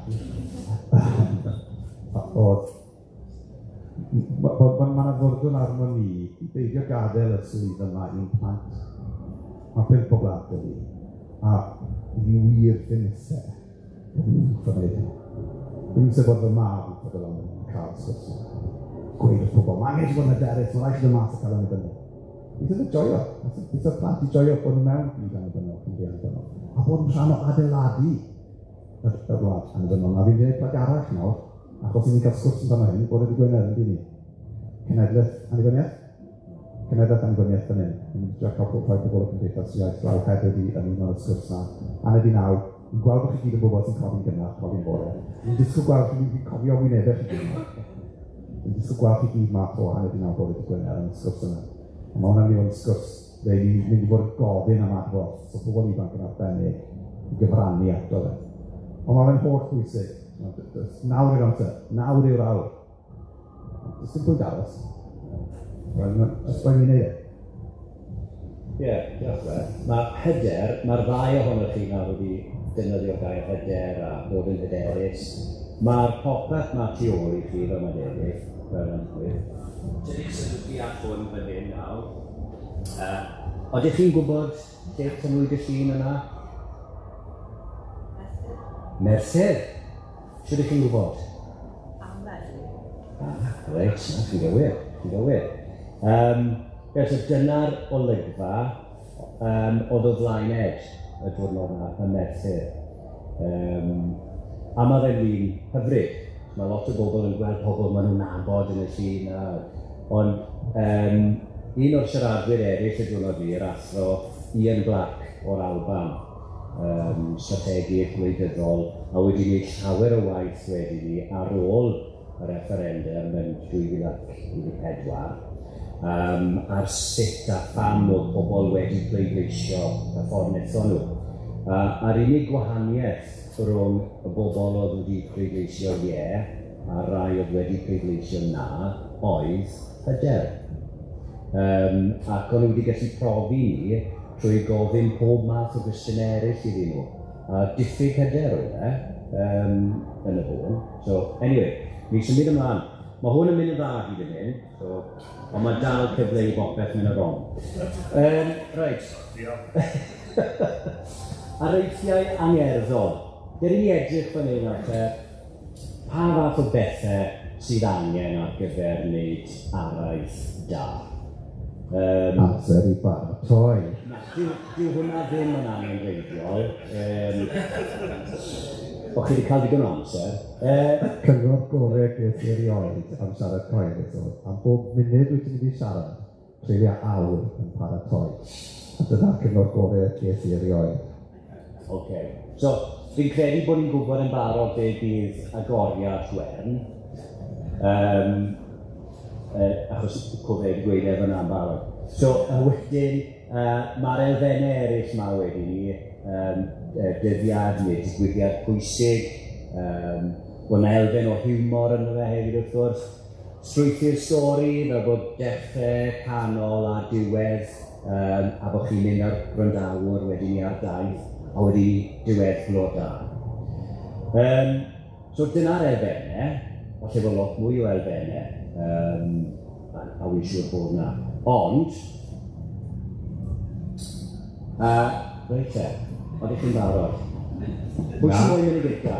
Oedd ma' 'na fwrdwn arno ni i beidio gadael y swydd yma i'n plant. Ma' 5 o blant 'da fi, a fi wir ddim isie bod nhw'n gorfod wneud hynny. Dwi'm isie bod fy mab yn dod lan yn cael sgwrs yma. Gweud wrth pobl, ma' angen i chi fod yn hyderus, ma' raid chi ddod mas a cael annibyniaeth. Fi isie joio, fi isie plant i joio bod nhw mewn byd annibynnol, Cymru annibynnol, a bod yn rhan o adeiladu y wlad annibynnol. A fi'n gwneud plug arall nawr, achos i ni'n cael sgwrs amdano hyn, bore dydd Gwener yn dyn ni. Cenhedlaeth annibyniaeth? Cenhedlaeth annibyniaeth fan hyn. Ni'n trio cael pob rhai pobl o Cymdeithas Iaith draw hefyd i ymuno ar y sgwrs 'na. 8:30, fi'n gweld bod chi gyd yn bobl sy'n codi'n gynnar, codi'n bore. Fi'n disgwyl gweld chi, fi'n cofio wynebau chi gyd 'ma. Fi'n disgwyl gweld chi gyd 'ma to 8:30 bore dydd Gwener yn y sgwrs yna. A ma' hwnna'n mynd i fod yn sgwrs le ni'n mynd i fod yn gofyn am adborth, so pobl ifanc yn arbennig i gyfrannu ato fe. Ond ma' fe'n holl bwysig. Nawr yw'r amser, nawr yw'r awr. Does dim pwynt aros. Jyst rhaid i ni wneud e. Ie, diolch Beth. Mae hyder, mae'r ddau ohonoch chi nawr wedi defnyddio'r gair hyder a bod yn hyderus. Mae'r popeth ma tu ôl i chi, fel mae'n debyg, fel mae'n digwydd. Tynnu sylw chi at hwn fan hyn nawr. Odych chi'n gwybod lle tynnwyd y llun yna? Merthyr. Shwt 'ych chi'n gwybod? Ah, reit, na, chi'n gywir, chi'n gywir. Ie, so dyna'r olygfa oedd o flaen Ed y diwrnod yna ym Merthyr. A ma' fe'n lun hyfryd. Ma' lot o bobl yn gweld pobl maen nhw'n nabod yn y llun 'na. Ond un o'r siaradwyr eraill y diwrnod 'ny, yr athro Ian Black o'r Alban, strategydd gwleidyddol, a wedi gwneud llawer o waith wedyn 'ny ar ôl y referendum yn 2014, ar sut a pham oedd pobl wedi pleidleisio y ffordd wnaethon nhw. A'r unig gwahaniaeth rhwng y bobl oedd wedi pleidleisio ie a'r rai oedd wedi pleidleisio na oedd hyder. Ac o'n nhw wedi gallu profi ni trwy gofyn pob math o gwestiynau eraill iddyn nhw. A diffyg hyder oedd e yn y bôn. So, anyway, ni'n symud ymlaen. Mae hwn yn mynd yn dda hyd yn hyn, so, ond mae dal cyfle i bopeth mynd yn wrong. Reit. Areithiau angerddol. Dere ni edrych fan hyn nawr te, pa fath o bethau sydd angen ar gyfer wneud araith da? Amser i baratoi. Na, dyw hwnna ddim yn angenrheidiol. O, chi wedi cael digon o amser. Y cyngor gorau ges i erioed am siarad cyhoeddus oedd, am bob munud wyt ti'n mynd i siarad, treulia awr yn paratoi. A dyna'r cyngor gorau ges i erioed. Ocê. So, fi'n credu bod ni'n gwybod yn barod be bydd agoriad Gwern. Achos co fe wedi gweud e fan'na yn barod. So, a wedyn, ma'r elfennau eraill 'ma wedyn 'ny, dyddiad neu digwyddiad pwysig, bod 'na elfen o hiwmor ynddo fe hefyd wrth gwrs, strwythur stori, fel bod dechrau, canol a diwedd, a bod chi'n mynd â'r gwrandawr wedyn 'ny ar daith, a wedyn 'ny diweddglo da. So dyna'r elfennau, falle bod lot mwy o elfennau, a wi'n siŵr bod 'na. Ond, reit te, odych chi'n barod? Pwy sy'n moyn mynd yn gynta?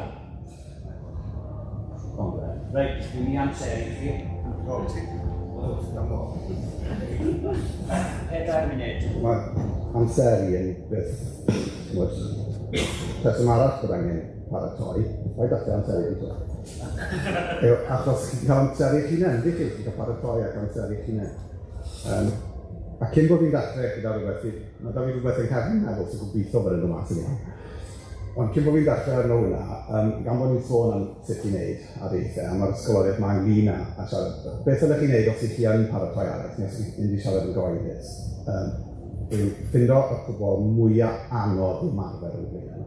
Reit, dwi'n mynd i amseru i chi. 4 munud. Mae amseru yn beth, ch'mod, rheswm arall bod angen paratoi, rhaid allu amseru i ti. Yw, achos chi'n cael amser i'ch hunain, ynddi chi? Chi'n cael paratoi ac amser i'ch hunain. A cyn bod fi'n dechrau gyda rhywbeth, mae 'da fi rhywbeth yn nghefn meddwl sy'n gobeithio bod e'n dod mas yn iawn. Ond cyn bod fi'n dechrau arno hwnna, gan bod ni'n sôn am sut i wneud areithiau, a mae'r ysgoloriaeth 'ma ynglyn â siarad, beth ddylech chi wneud os ych chi yn paratoi araith, neu os chi'n mynd i siarad yn gyhoeddus, yw ffindo y pobl mwyaf anodd i ymarfer yn y blaen.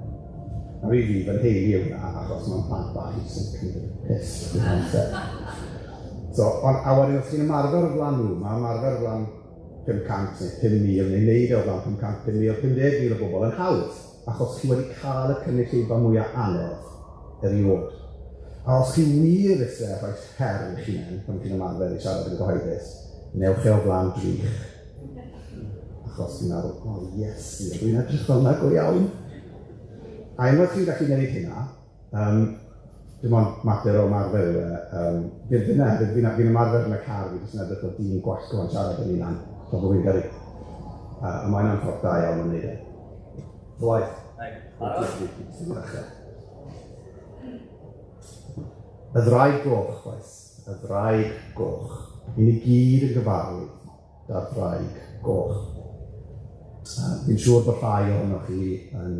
Nawr i fi, fy nheulu yw hwnna, achos mae'n plant bach i sy'n cymryd y piss drwy'r amser. So, ond, a wedyn os chi'n ymarfer o flaen nhw, mae ymarfer o flaen 500 neu 5,000 neu wneud e o flaen 500, 5,000, 50,000 o bobl yn hawdd, achos chi wedi cael y cynulleidfa mwyaf anodd erioed. A os chi wir isie rhoi her i'ch hunain pan chi'n ymarfer i siarad yn gyhoeddus, newch e o flaen drych. Achos chi'n meddwl, o oh, Iesu, dwi'n edrych fel yna go iawn. A unwaith chi'n gallu gwneud hynna, dim ond mater o ymarfer yw e. Fi'n fi ymarfer yn y car, fi jyst yn edrych fel dyn gwallgo yn siarad yn hunan, tra bod fi'n gyrru. A mae'n am ffordd da iawn yn wneud e. Waith. Y ddraig goch, bois. Y ddraig goch. I ni gyd yn gyfarwydd da'r ddraig goch. Fi'n siŵr bod rhai ohonoch chi yn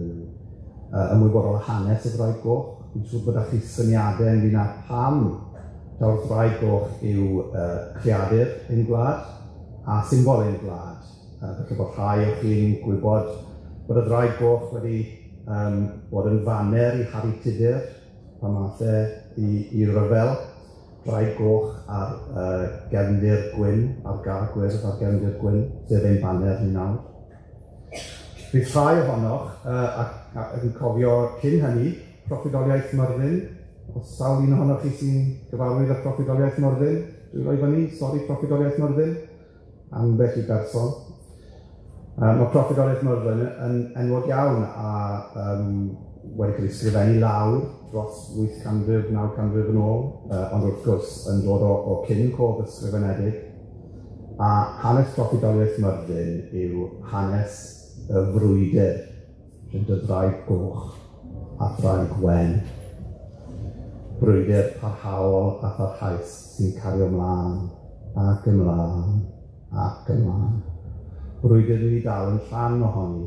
ymwybodol o hanes y ddraig goch. Fi'n siŵr bod chi syniadau ynglyn â pam taw'r ddraig goch yw creadur ein gwlad a symbol ein gwlad. Falle bod rhai o chi'n gwybod bod y ddraig goch wedi bod yn faner i Harri Tudur pan ath e i ryfel. Draig goch ar gefndir gwyn, ar gar gwyrdd ar gefndir gwyn, sef ein baner ni nawr. Bydd rhai ohonoch ac yn cofio cyn hynny proffwydoliaeth Myrddin. Os sawl un ohonoch chi sy'n gyfarwydd â proffwydoliaeth Myrddin, dwylo i fyny, sori proffwydoliaeth Myrddin, ambell i berson. Mae proffwydoliaeth Myrddin yn enwog iawn a wedi cael ei sgrifennu lawr dros 800, 900 yn ôl, ond wrth gwrs yn dod o cyn cof ysgrifenedig. A hanes proffwydoliaeth Myrddin yw hanes y frwydr rhwng y ddraig goch a thraig wen. Brwydr parhaol a pharhaus sy'n cario ymlaen ac ymlaen ac ymlaen. Brwydr ni dal yn rhan ohoni.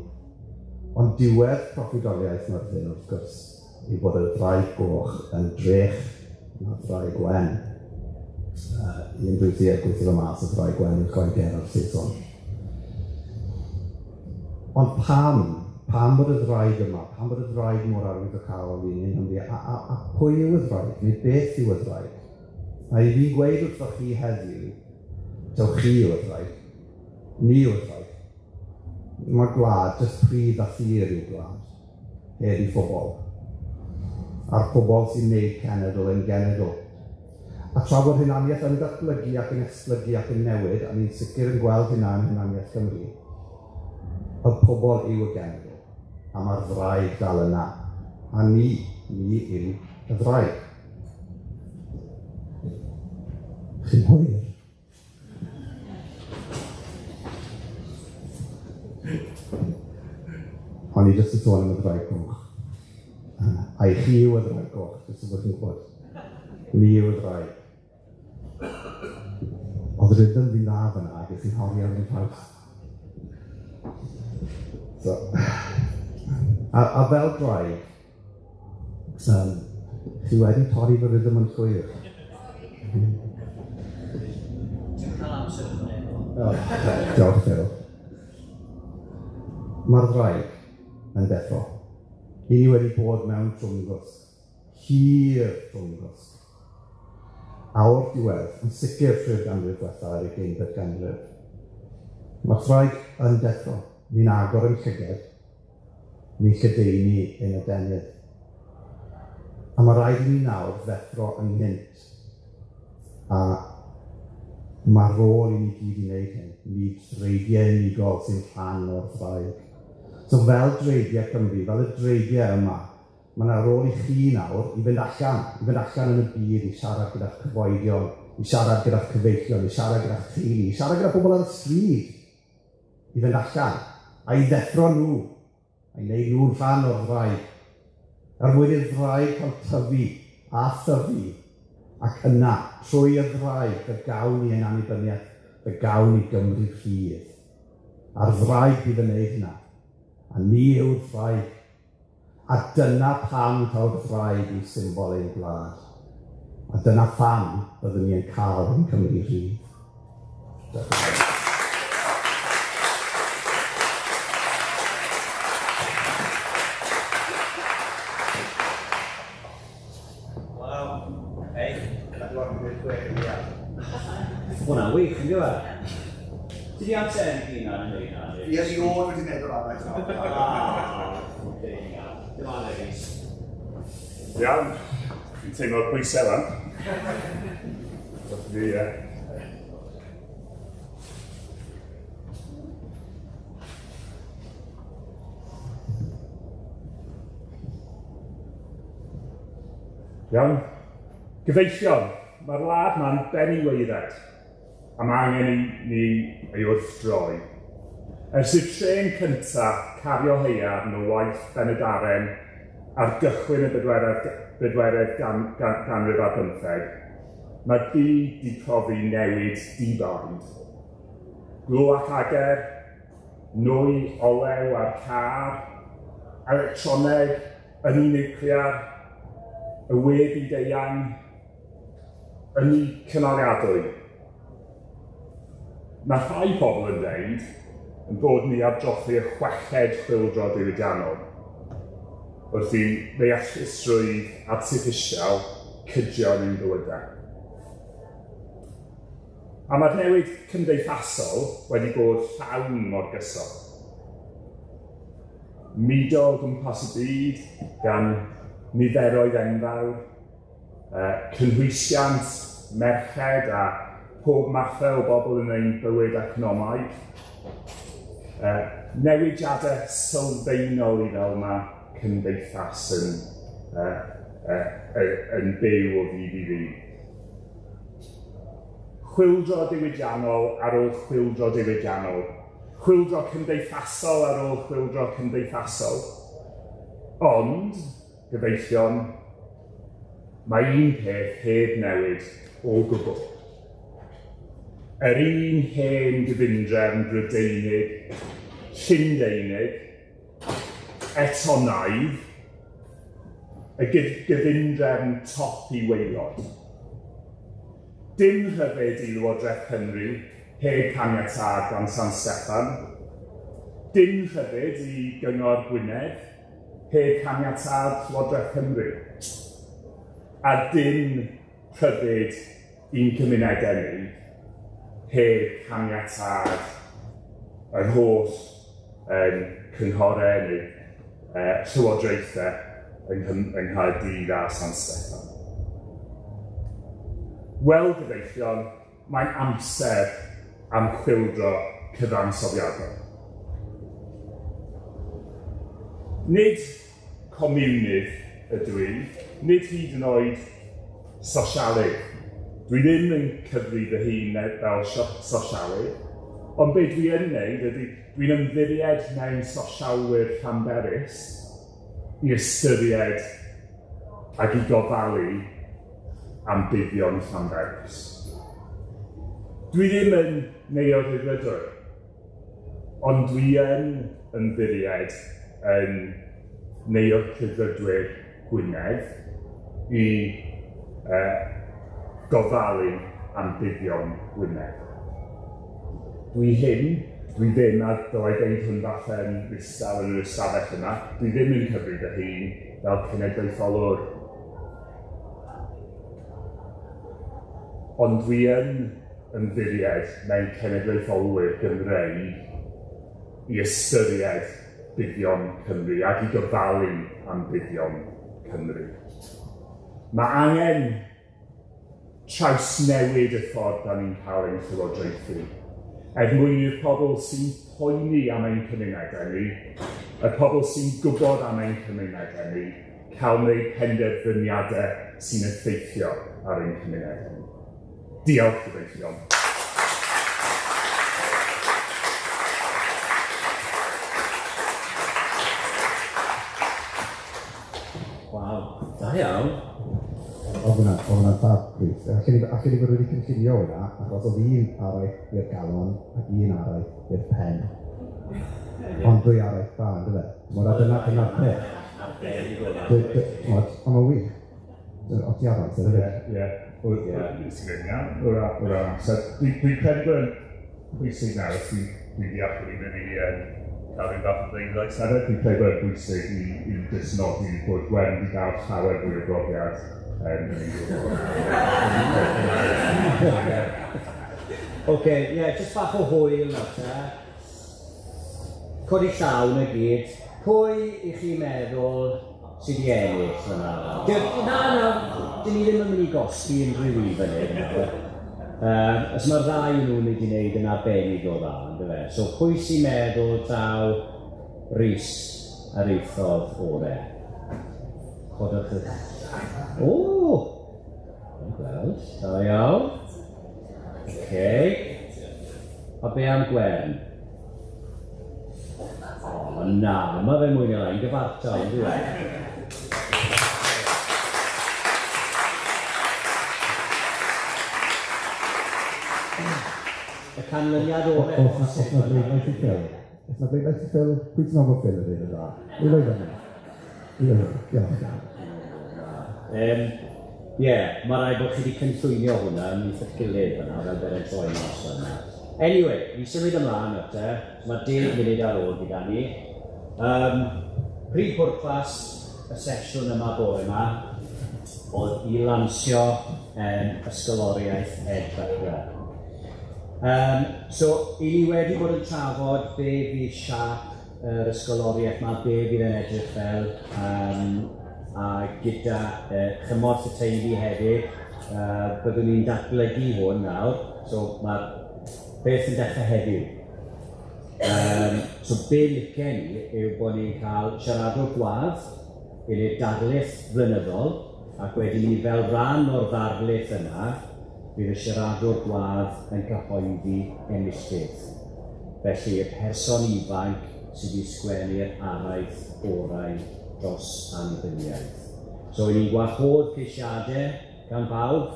Ond diwedd proffwydoliaeth Myrddin, wrth gwrs, yw bod y ddraig goch yn drech na'r ddraig wen. Un dwy thuedd gweithio fo mas y ddraig wen yn Lloegr a'r Saeson. Ond pam? Pam bod y ddraig yma? Pam bod y ddraig mor arwyddocaol i ni yng Nghymru? A pwy yw y ddraig? Neu beth yw y ddraig? A i fi gweud wrthoch chi heddiw, taw chi yw y ddraig. Ni yw'r ddraig. Mae gwlad, jyst pridd a thir yw gwlad, heb i phobl. A'r pobl sy'n neud cenedl yn genedl. A tra bod hunaniaeth yn datblygu ac yn esblygu ac yn newid, a ni'n sicr yn gweld hynna yn hunaniaeth Cymru, y pobl yw y genedl, a mae'r ddraig dal yna. A ni, ni yw y ddraig. Chi'n hwyr. O'n i jyst yn sôn am y ddraig goch. A i chi yw y ddraig goch, jyst so bod chi'n gwybod. Ni yw y ddraig. Oedd rhythm fi'n dda fyna, ac es i'n hori ar fy nhraws. So, a fel draig, chi wedi torri fy rhythm yn llwyr. Ti'n cael amser ychwanegol. O, diolch Phil. Mae'r ddraig yn deffro. I ni wedi bod mewn trwmgwsg, hir trwmgwsg. A o'r diwedd, yn sicr trwy'r ganrif diwetha a'r ugeinfed ganrif, mae'r ddraig yn deffro. Ni'n agor yn llyged, ni'n lledaenu ein adenydd. A ma' raid i ni nawr ddeffro ynghynt. A ma' rôl i ni gyd i wneud hyn, nid dreigiau unigol sy'n rhan o'r ddraig. So fel dreigiau Cymru, fel y dreigiau yma, ma' 'na rôl i chi nawr i fynd allan, i fynd allan yn y byd, i siarad gyda'ch cyfoedion, i siarad gyda'ch cyfeillion, i siarad gyda'ch teulu, i siarad gyda pobl ar y stryd, i fynd allan, a i ddeffro nhw, a i wneud nhw'n rhan o'r ddraig. Er mwyn i'r ddraig cael tyfu a thyfu, ac yna, trwy y ddraig, fe gawn ni ein annibyniaeth, fe gawn ni Gymru rhydd. A'r ddraig fydd yn wneud hynna. A ni yw'r ddraig. A dyna pam taw'r ddraig yw symbol ein gwlad. A dyna pham byddwn ni yn cael ein Cymru rhydd. Diolch yn fawr. Waw. Hei, 46 eiliad. Hwnna'n wych, yn dyw e? Ti di amser i hunan yn dweud na? Fi erioed wedi meddwl am eto. Ah, Dim ond Rhys. Iawn, fi'n teimlo'r pwysau wan. Fi, ie. Iawn. Gyfeillion, mae'r wlad ma'n ben i waered, a mae angen i ni ei wrthdroi. Ers i'r trên cynta cario haearn o waith Benydaren ar gychwyn y bedwaredd ganrif ar bymtheg, mae'r byd 'di profi newid di-baid. Glo ac ager, nwy, olew a'r car, electroneg, ynni niwclear, y we byd-eang, ynni cynaliadwy. Mae rhai pobl yn dweud yn bod ni ar drothwy'r chweched chwyldro diwydiannol, wrth i ddeallusrwydd artiffisial cydio yn ein bywydau. A mae'r newid cymdeithasol wedi bod llawn mor gyson. Mudo o gwmpas y byd gan niferoedd enfawr, cynhwysiant, merched a pob mathau o bobl yn ein bywyd economaidd. Newidiadau sylfaenol i fel mae cymdeithas yn, yn byw o ddydd i ddydd. Chwyldro diwydiannol ar ôl chwyldro diwydiannol. Chwyldro cymdeithasol ar ôl chwyldro cymdeithasol. Ond, gyfeillion, mae un peth heb newid o gwbl. Yr un hen gyfundrefn Brydeinig, Llundeinig, etonaidd, y gyfundrefn top i waelod. Dim rhyddid i Lywodraeth Cymru heb caniatâd gan San Steffan. Dim rhyddid i Gyngor Gwynedd heb caniatâd Llywodraeth Cymru. A dim rhyddid i'n cymunedau ni heb caniatâd yr holl cynghorau neu llywodraethau yng Nghaerdydd a San Steffan. Wel, gyfeillion, mae'n amser am chwyldro cyfansoddiadol. Nid comiwnydd ydw i, nid hyd yn oed sosialydd. Dwi ddim yn cyfri fy hun fel sosialydd, ond be dwi yn wneud ydy dwi'n ymddiried mewn sosialwyr Llanberis i ystyried ac i gofalu am buddion Llanberis. Dwi ddim yn neo-rhyddfrydwr, ond dwi yn ymddiried yn neo-rhyddfrydwyr Gwynedd i gofalu am buddion Gwynedd. Dwi ddim, a dylai deud hwn falle yn ddistaw yn yr ystafell yma, dwi ddim yn cyfri fy hun fel cenedlaetholwr. Ond dwi yn ymddiried mewn cenedlaetholwyr Gymreig i ystyried buddion Cymru ac i gofalu am buddion Cymru. Mae angen trawsnewid y ffordd da ni'n cael ein llywodraethu, er mwyn i'r pobl sy'n poeni am ein cymunedau ni, y pobl sy'n gwybod am ein cymunedau ni, cael wneud penderfyniadau sy'n effeithio ar ein cymunedau ni. Diolch, gyfeillion. Waw, da iawn. Oedd hwnna'n fab, Rhys. Allen ni fod wedi cynllunio hwnna, achos oedd un araith i'r galon ac un araith i'r pen. Ond dwy araith dda, yndyfe? Mor a dyna'r peth. Ond mae'n wych. O ti ar amser hefyd? Ie. Ti'n iawn, o'r amser. Dwi'n credu bod yn pwysig nawr, os dwi'n deall bod ni'n mynd i cael rhyw fath o bleidlais hefyd, dwi'n credu bod yn bwysig i jyst nodi bod Gwen wedi cael llawer fwy o brofiad yn ei Oce, ie, jyst bach o hwyl nawr te. Codi llaw na gyd. Pwy i chi meddwl sydd wedi ennill fyna? Na, dyn ni ddim yn mynd i gosbi unrhyw un fan hyn. Os mae'r ddau nhw'n wedi gwneud yn arbennig o dda, yndyfe? So pwy sy'n meddwl taw Rhys areithodd ore? Codwch y... O! Dwi'n gweld, da iawn. Oce. A be am Gwen? O, na, mae fe mwy neu lai'n gyfartal, yndyw e? Y canlyniad o'r Os na bleidlais i Phil. Os na bleidlais i Phil, pwy ti'n meddwl bod Phil yn dweud yn dda? I roi fyny. I roi fyny, diolch. Ie, mae rhaid bod chi wedi cynllwynio hwnna ymhlith eich gilydd fyna, fel bod e'n troi mas fyna. Anyway, ni symud ymlaen nawr te. Mae 10 munud ar ôl gyda ni. Prif bwrpas y sesiwn yma bore yma oedd i lansio ysgoloriaeth Ed Butler. So, i ni wedi bod yn trafod be fydd siâp yr ysgoloriaeth yma, be fydd e'n edrych fel, a gyda chymorth y teulu hefyd, byddwn ni'n datblygu hwn nawr. So, mae'r beth yn dechrau heddiw. So be licen ni yw bod ni'n cael siaradwr gwadd i wneud darlith flynyddol, ac wedyn ni fel rhan o'r ddarlith yna, bydd y siaradwr gwadd yn cyhoeddi enillydd. Felly y person ifanc sydd wedi sgwennu'r araith orau dros annibyniaeth. So, ni'n gwahodd ceisiadau gan bawb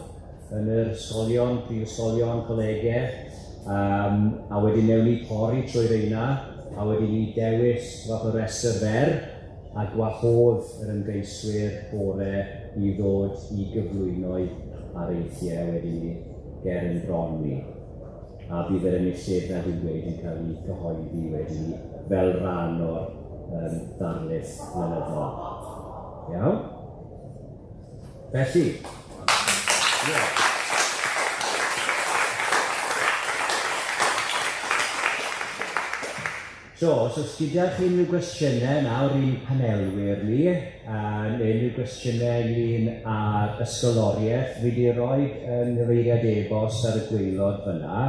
yn yr ysgolion, prifysgolion, colegau, a wedyn newn ni pori trwy reina, a wedyn ni dewis fath o restr fer, a gwahodd yr ymgeiswyr gore i ddod i gyflwyno'u areithiau wedyn ni ger yn bron ni. A bydd yr enillydd, fel dwi'n dweud, yn cael ei cyhoeddi wedyn ni fel rhan o'r ddarlith flynyddol. Iawn? Felly, ie. So, os oes gyda chi unrhyw gwestiynau nawr i'n panelwyr ni, neu unrhyw gwestiynau ynglyn â'r ysgoloriaeth, fi wedi rhoi yn nghyfeiriad e-bost ar y gwaelod fyna.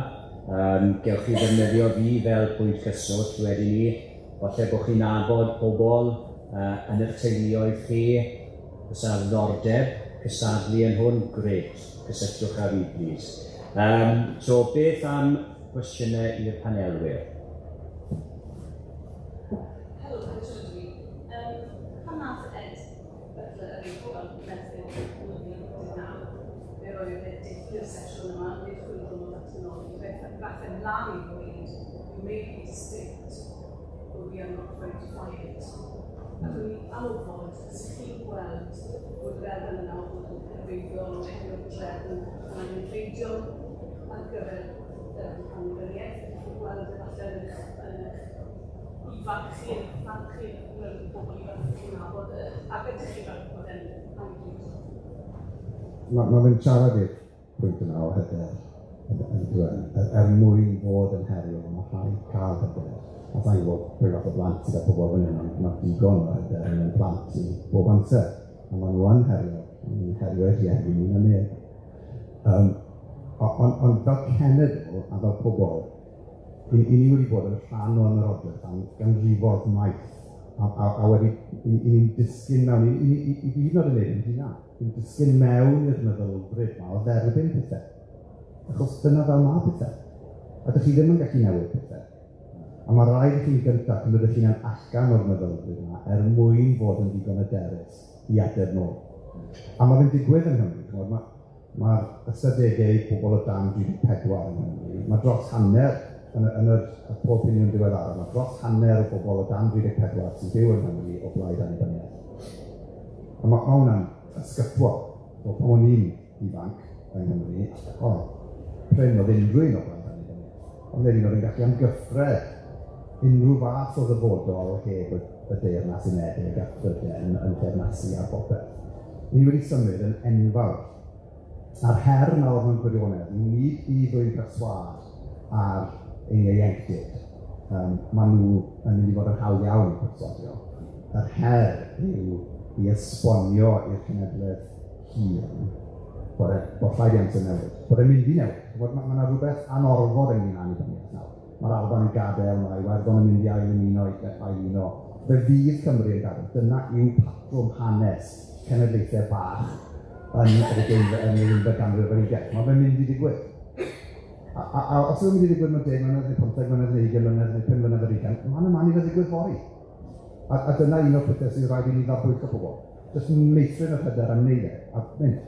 Gewch chi ddefnyddio fi fel pwynt cyswllt wedyn ni. Falle bod chi'n nabod pobl yn eich teuluoedd chi, oes â ddiddordeb cystadlu yn hwn, grêt, cysylltwch â fi, plîs. So, beth am gwestiynau i'r panelwyr? Helo, Richard ydw i. Pan nath Ed Butler yn Merthyr 2019, fe roedd e deithi'r sesiwn yma, nid chwyldro o ddatganoli, fe ddaeth e mlaen i ddweud, "We may be distinct, but we are not going to fight it." A dwi'n am wybod, sut chi'n gweld bod yr elfen yna o fod yn cyfreithiol, o herio'r drefn yn angenrheidiol ar gyfer annibyniaeth? Ydych chi'n gweld e falle yn eich ifanc chi, yn eich plant chi, yn y bobl ifanc chi'n nabod, ac ydych chi'n gweld bod e'n angenrheidiol? Ma fe'n siarad i'r pwynt yna o hyder, yn dweud, er mwyn fod yn heriol, mae rhaid cael hyder. A sa'n gwybod pwy fath o blant sydd â pobl fan hyn, ond mae digon o hyder yn ein plant i bob amser. A maen nhw yn heriol, maen nhw'n herio eu rhieni mwy na neb. Ond fel cenedl a fel pobl, i ni wedi bod yn rhan o ymerodraeth am ganrifoedd maith, a wedi, i ni'n disgyn mewn, i hyd yn oed yn neud yn hunan, ni'n disgyn mewn i'r meddylfryd 'ma o dderbyn pethau. Achos dyna fel ma' pethau. A dych chi ddim yn gallu newid pethau. A mae rhaid i chi'n gyntaf cymryd eich hunan allan o'r meddylfryd yma er mwyn fod yn ddigon hyderus i ateb nôl. A mae fe'n digwydd yng Nghymru, ch'mod, mae'r ystadegau pobl o dan 34 yng Nghymru, mae dros hanner, yn y pob opiniwn diweddara, mae dros hanner o bobl o dan 34 sy'n byw yng Nghymru o blaid annibyniaeth. A ma hwnna'n ysgytwol. So, pan o'n i'n ifanc yng Nghymru, o, prin oedd unrhyw un o blaid annibyniaeth. Ond wedyn oedd yn gallu amgyffred unrhyw fath o ddyfodol heb y Deyrnas Unedig a Prydain yn teyrnasu ar bopeth. Ni wedi symud yn enfawr. A'r her nawr mewn gwirionedd, nid i ddwyn perswâd ar ein ieuenctid. Maen nhw yn mynd i fod yn hawdd iawn i perswadio. Yr her yw i esbonio i'r cenhedlaeth hŷn bod rhaid i amser newid, bod e'n mynd i newid. Bod ma' 'na rhywbeth anorfod ynglyn â annibyniaeth nawr. Mae'r Alban yn gadael, mae Iwerddon yn mynd i ail ymuno, ail uno. Fe fydd Cymru yn gadael. Dyna yw patrwm hanes cenedlaethau bach yn yr ugeinfed ganrif ar hugain. Mae fe'n mynd i ddigwydd. A os yw'n mynd i ddigwydd mewn 10 mlynedd neu 15 mlynedd neu 20 mlynedd neu 5 mlynedd ar hugain, mae'n ymlaen i fe ddigwydd fory. A dyna un o'r pethau sydd rhaid i ni ddarbwyllo pobl. Jyst meithrin yr hyder am wneud e, a mynd.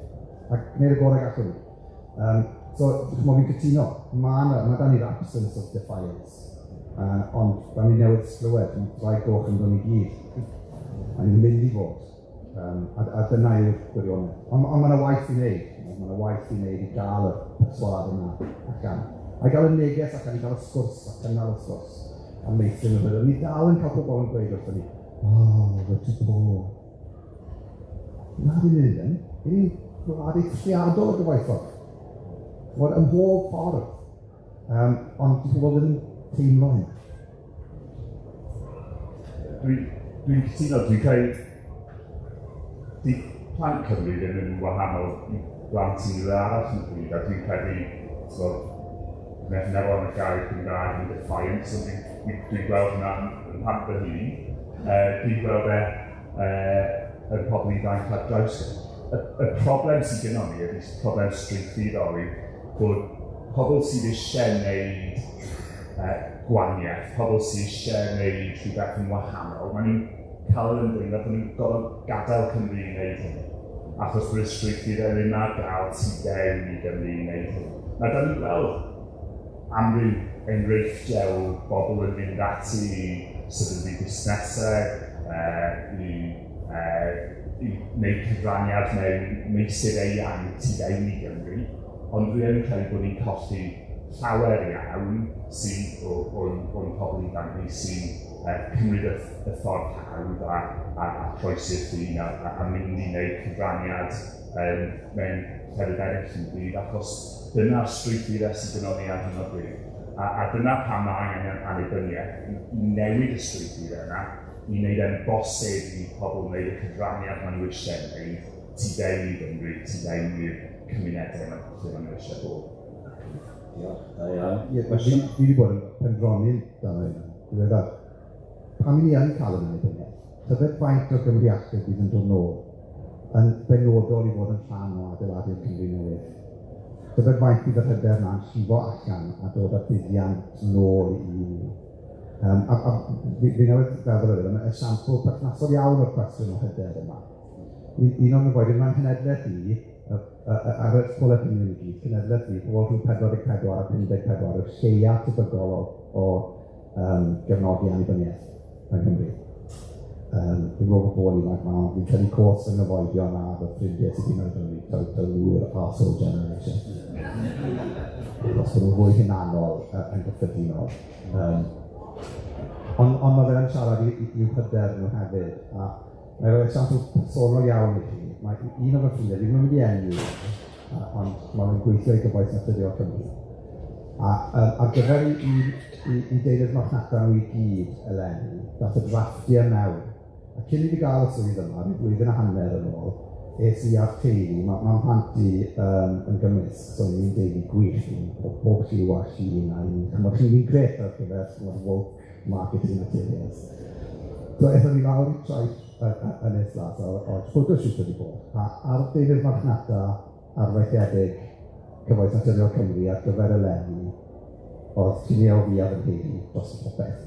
A gwneud y gorau gallwn ni. So, ch'mo', fi'n cytuno, ma' 'da ni'r absence of defiance. Ond, da ni newydd glywed, mae draig goch yn dod i gyd. A ni'n mynd i fod. A dyna yw'r gwirionedd. Ond ma' 'na waith i wneud. Ma' 'na waith i wneud i gael y perswâd yna allan. A i gael y neges allan, i gael y sgwrs, a cynnal y sgwrs. A meithrin y hyder. Ni dal yn cael pobl yn gweud wrthon ni, "Oh, we're too poor." Na, dyn ni ddim. Ni'n gwlad eithriadol o gyfoethog. Ch'mod, ym mhob ffordd. Ond di pobl ddim yn teimlo hynny. Dwi'n cytuno, dwi'n credu di plant Cymru ddim yn wahanol i blant unrhyw le arall yn y byd, a dwi'n credu, so, methu meddwl am y gair Cymraeg yn defiance, ond dwi'n Dwi'n gweld hwnna yn plant fy hun, dwi'n gweld e yn pobl ifanc ar draws. Y problem sydd gynnon ni ydy problem strwythurol yw bod pobl sydd eisiau gwneud gwahaniaeth, pobl sydd eisiau gwneud rhywbeth yn wahanol, maen nhw'n cael yr ymdeimlad bod nhw'n gorfod gadael Cymru i wneud hynny, achos bod y strwythurau ddim ar gael tu fewn i Gymru i wneud hynny. Nawr, da ni'n gweld amryw enghreifftiau o bobl yn mynd ati i sefydlu busnesau, i wneud cyfraniad mewn meysydd eang tu fewn i Gymru, ond dwi yn credu bod ni'n colli llawer iawn sy'n o'n pobl ifanc ni sy'n cymryd y ffordd hawdd a croesi'r ffin a mynd i wneud cyfraniad mewn llefydd eraill yn y byd, achos dyna'r strwythurau sydd gynnon ni ar hyn o bryd. A dyna pam mae angen annibyniaeth i newid y strwythurau yna, i wneud e'n bosib i pobl wneud y cyfraniad maen nhw eisiau wneud tu fewn i Gymru, tu fewn i'r cymunedau yma lle maen nhw eisiau bod. Diolch, da iawn. Ie, fi wedi bod yn pendroni amdano hynna, diweddar. Pam i ni yn cael yn annibyniaeth, tybed faint o Gymru actif bydd yn dod nôl yn benodol i fod yn rhan o adeiladu'r Cymru newydd. Tybed faint bydd yr hyder 'na'n llifo allan a dod â buddiant nôl i ni. A fi newydd feddwl hefyd, mae esiampl perthnasol iawn o'r cwestiwn o hyder yma. Un o'n myfyrwyr, mae'n nghenhedlaeth i, ar y sgol opinion i gyd, cenhedlaeth i, pobl rhwng 44 a 54, yw'r lleia tebygol o gefnogi annibyniaeth yng Nghymru. Fi'n gwybod bod pobl ifanc 'ma, ond fi'n credu cos yng nghyfoedion a fy ffrindiau sydd wedi mynd i total lwyr arsehole generation. Achos bod nhw'n fwy hunanol yn gyffredinol. Ond mae fe'n siarad i'w hyder nhw hefyd. A mae fe'n esiampl personol iawn i chi. Mae un o fy ffrindiau, fi ddim yn mynd i enwi, ond mae'n gweithio i Gyfoeth Naturiol Cymru. A ar gyfer i deunydd marchnata nhw i gyd eleni, dath y drafftiau mewn. A cyn i fi gael y swydd yma, rhyw blwyddyn a hanner yn ôl, es i a'r teulu, ma' mhlant i yn gymysg, so ni'n deulu gwych, ni'n pob lliw a llun, a ni'n chimod, chi'n grêt ar gyfer chimod, woke marketing materials. So aethon ni lawr i traeth Ynys Las, a photoshoot wedi bod, a ar deunydd marchnata arfaethedig Cyfoeth Naturiol Cymru ar gyfer eleni, oedd lluniau o fi a fy nheulu dros y popeth.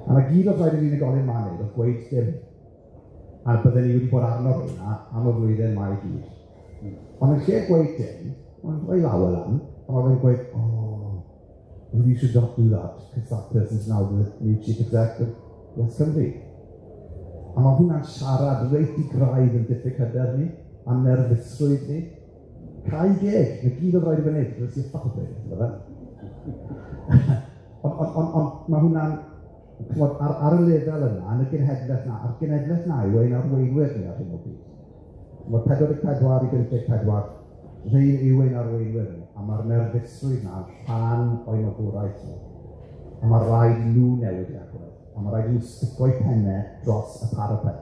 A 'na gyd oedd rhaid i'r unigolyn 'ma wneud oedd gweud dim. A bydden ni wedi bod arno hwnna am y flwyddyn 'ma i gyd. Ond yn lle gweud dim, mae'n rhoi law e lan, a mae fe'n gweud, "Oh, well, you should not do that, because that person's now the new chief exec of Yes Cymru." A mae hwnna'n siarad reit i graidd yn diffyg hyder ni, a nerfusrwydd ni. Cau geg, 'na gyd oedd rhaid i fe wneud, rwy'n sy'n ffach o bryd, fe. Ond mae hwnna'n, chimod, ar y lefel yna, yn y genhedlaeth 'na, a'r genhedlaeth 'na yw ein arweinwyr ni ar hyn o bryd. Mae 44 i 54, rhein yw ein arweinwyr ni, a mae'r nerfusrwydd 'na yn rhan o'i magwraeth nhw. A mae rhaid nhw newid i agwedd, a mae rhaid i nhw stico'u pennau dros y parapet.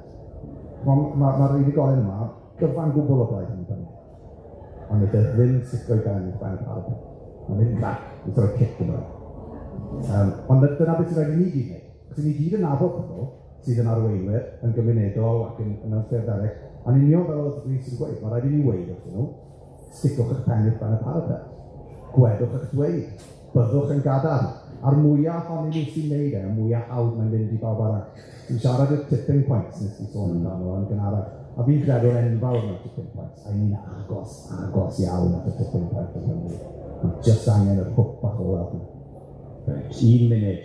Mae'r unigolyn yma gyfan gwbl o blaid annibyniaeth. Ond wnaeth e ddim stico'i ben uwchben y parapet. Mae'n mynd crac, i sort of cic yn ôl. Ond dyna beth sy'n rhaid i ni gyd wneud. Achos ni gyd yn nabod pobl sydd yn arweinwyr, yn gymunedol ac yn mewn ffyrdd eraill. A'n union fel oedd Rhys yn gweud, mae rhaid i ni weud wrthyn nhw, sticwch eich pen uwchben y parapet. Gwedwch eich dweud, byddwch yn gadarn. A'r mwyaf ohonyn nhw sy'n neud e, y mwyaf hawdd mae'n mynd i bawb arall. Dwi'n siarad i'r tipping points nes i sôn amdano yn gynharach. A fi'n credwr enfawr mewn tipping points, a ni'n agos, agos iawn at y tipping point yng Nghymru. Mae jyst angen yr hwp bach olaf 'na. Reit, un munud.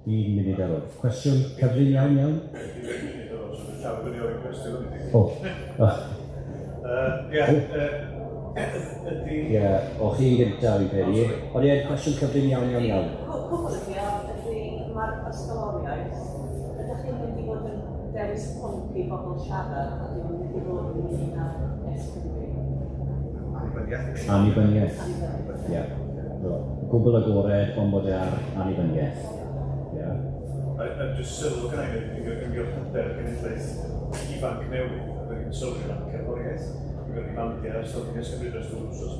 Un munud ar ôl. Cwestiwn cyflym iawn, iawn? O. Ie, ydy. Ie, o chi'n gyntaf fi'n credu. Ond ie, cwestiwn cyflym iawn, iawn, iawn. Cwbl ydy, a ydy mae'r ysgoloriaeth, ydych chi'n mynd i fod yn dewis pwnc i bobl siarad, a ddim yn mynd i fod yn ynglyn â Yes Cymru? Annibyniaeth. Annibyniaeth. Ie. Gwbl agored, ond bod e ar annibyniaeth. Ie. A jyst sylw gynna i ynghylch hyder genedlaeth ifanc newydd, a da ni'n sylwi ar cerddoriaeth, mi gyda ni bandiau ers Yes Cymru dros ddwy wsos.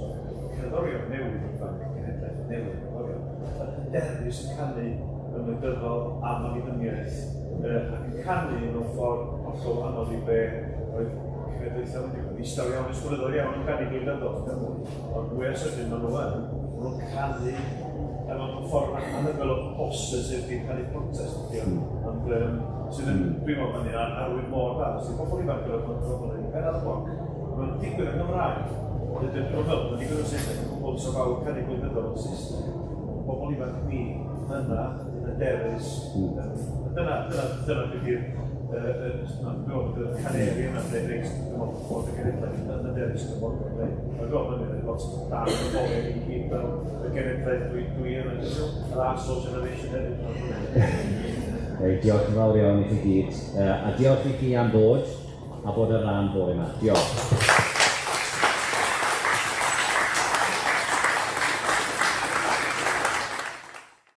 Cerddorion newydd ifanc, genedlaeth newydd cerddorion, yn hyderus yn canu. yn wleidyddol am annibyniaeth, ac yn canu mewn ffordd hollol wahanol i be oedd cenedlaethau wedi bod. Ddistaw iawn, ers blynyddoedd iawn yn canu gwleidyddol yng Nghymru, ond mwya sydyn maen nhw yn, maen nhw'n canu mewn ffordd anhygoel o positif i canu protest ydy o. Ond sydd yn, dwi'n meddwl, hynny'n arwydd mor dda. Os ydy pobl ifanc yn rhoi pobl yn pen ar y bloc, mae'n digwydd yn Gymraeg. Dwi'n meddwl, mae'n digwydd yn Saesneg, mae pobl sy'n fawr canu gwleidyddol yn Saesneg. Pobl ifanc ni yna, yn hyderus. Dyna, dyna, dyna beth yw'r, dwi'n meddwl bod y caneri yna, dwi'n reit, dwi'n meddwl bod y genedlaeth yn hyderus yn y ffordd yn dweud. Mae'n gweld hynny'n lot da yn y bobl i gyd fel y genedlaeth dwi yna, yr arsehole generation hefyd. Reit, diolch yn fawr iawn i chi gyd. A diolch i chi am ddod a bod yn rhan bore yma. Diolch.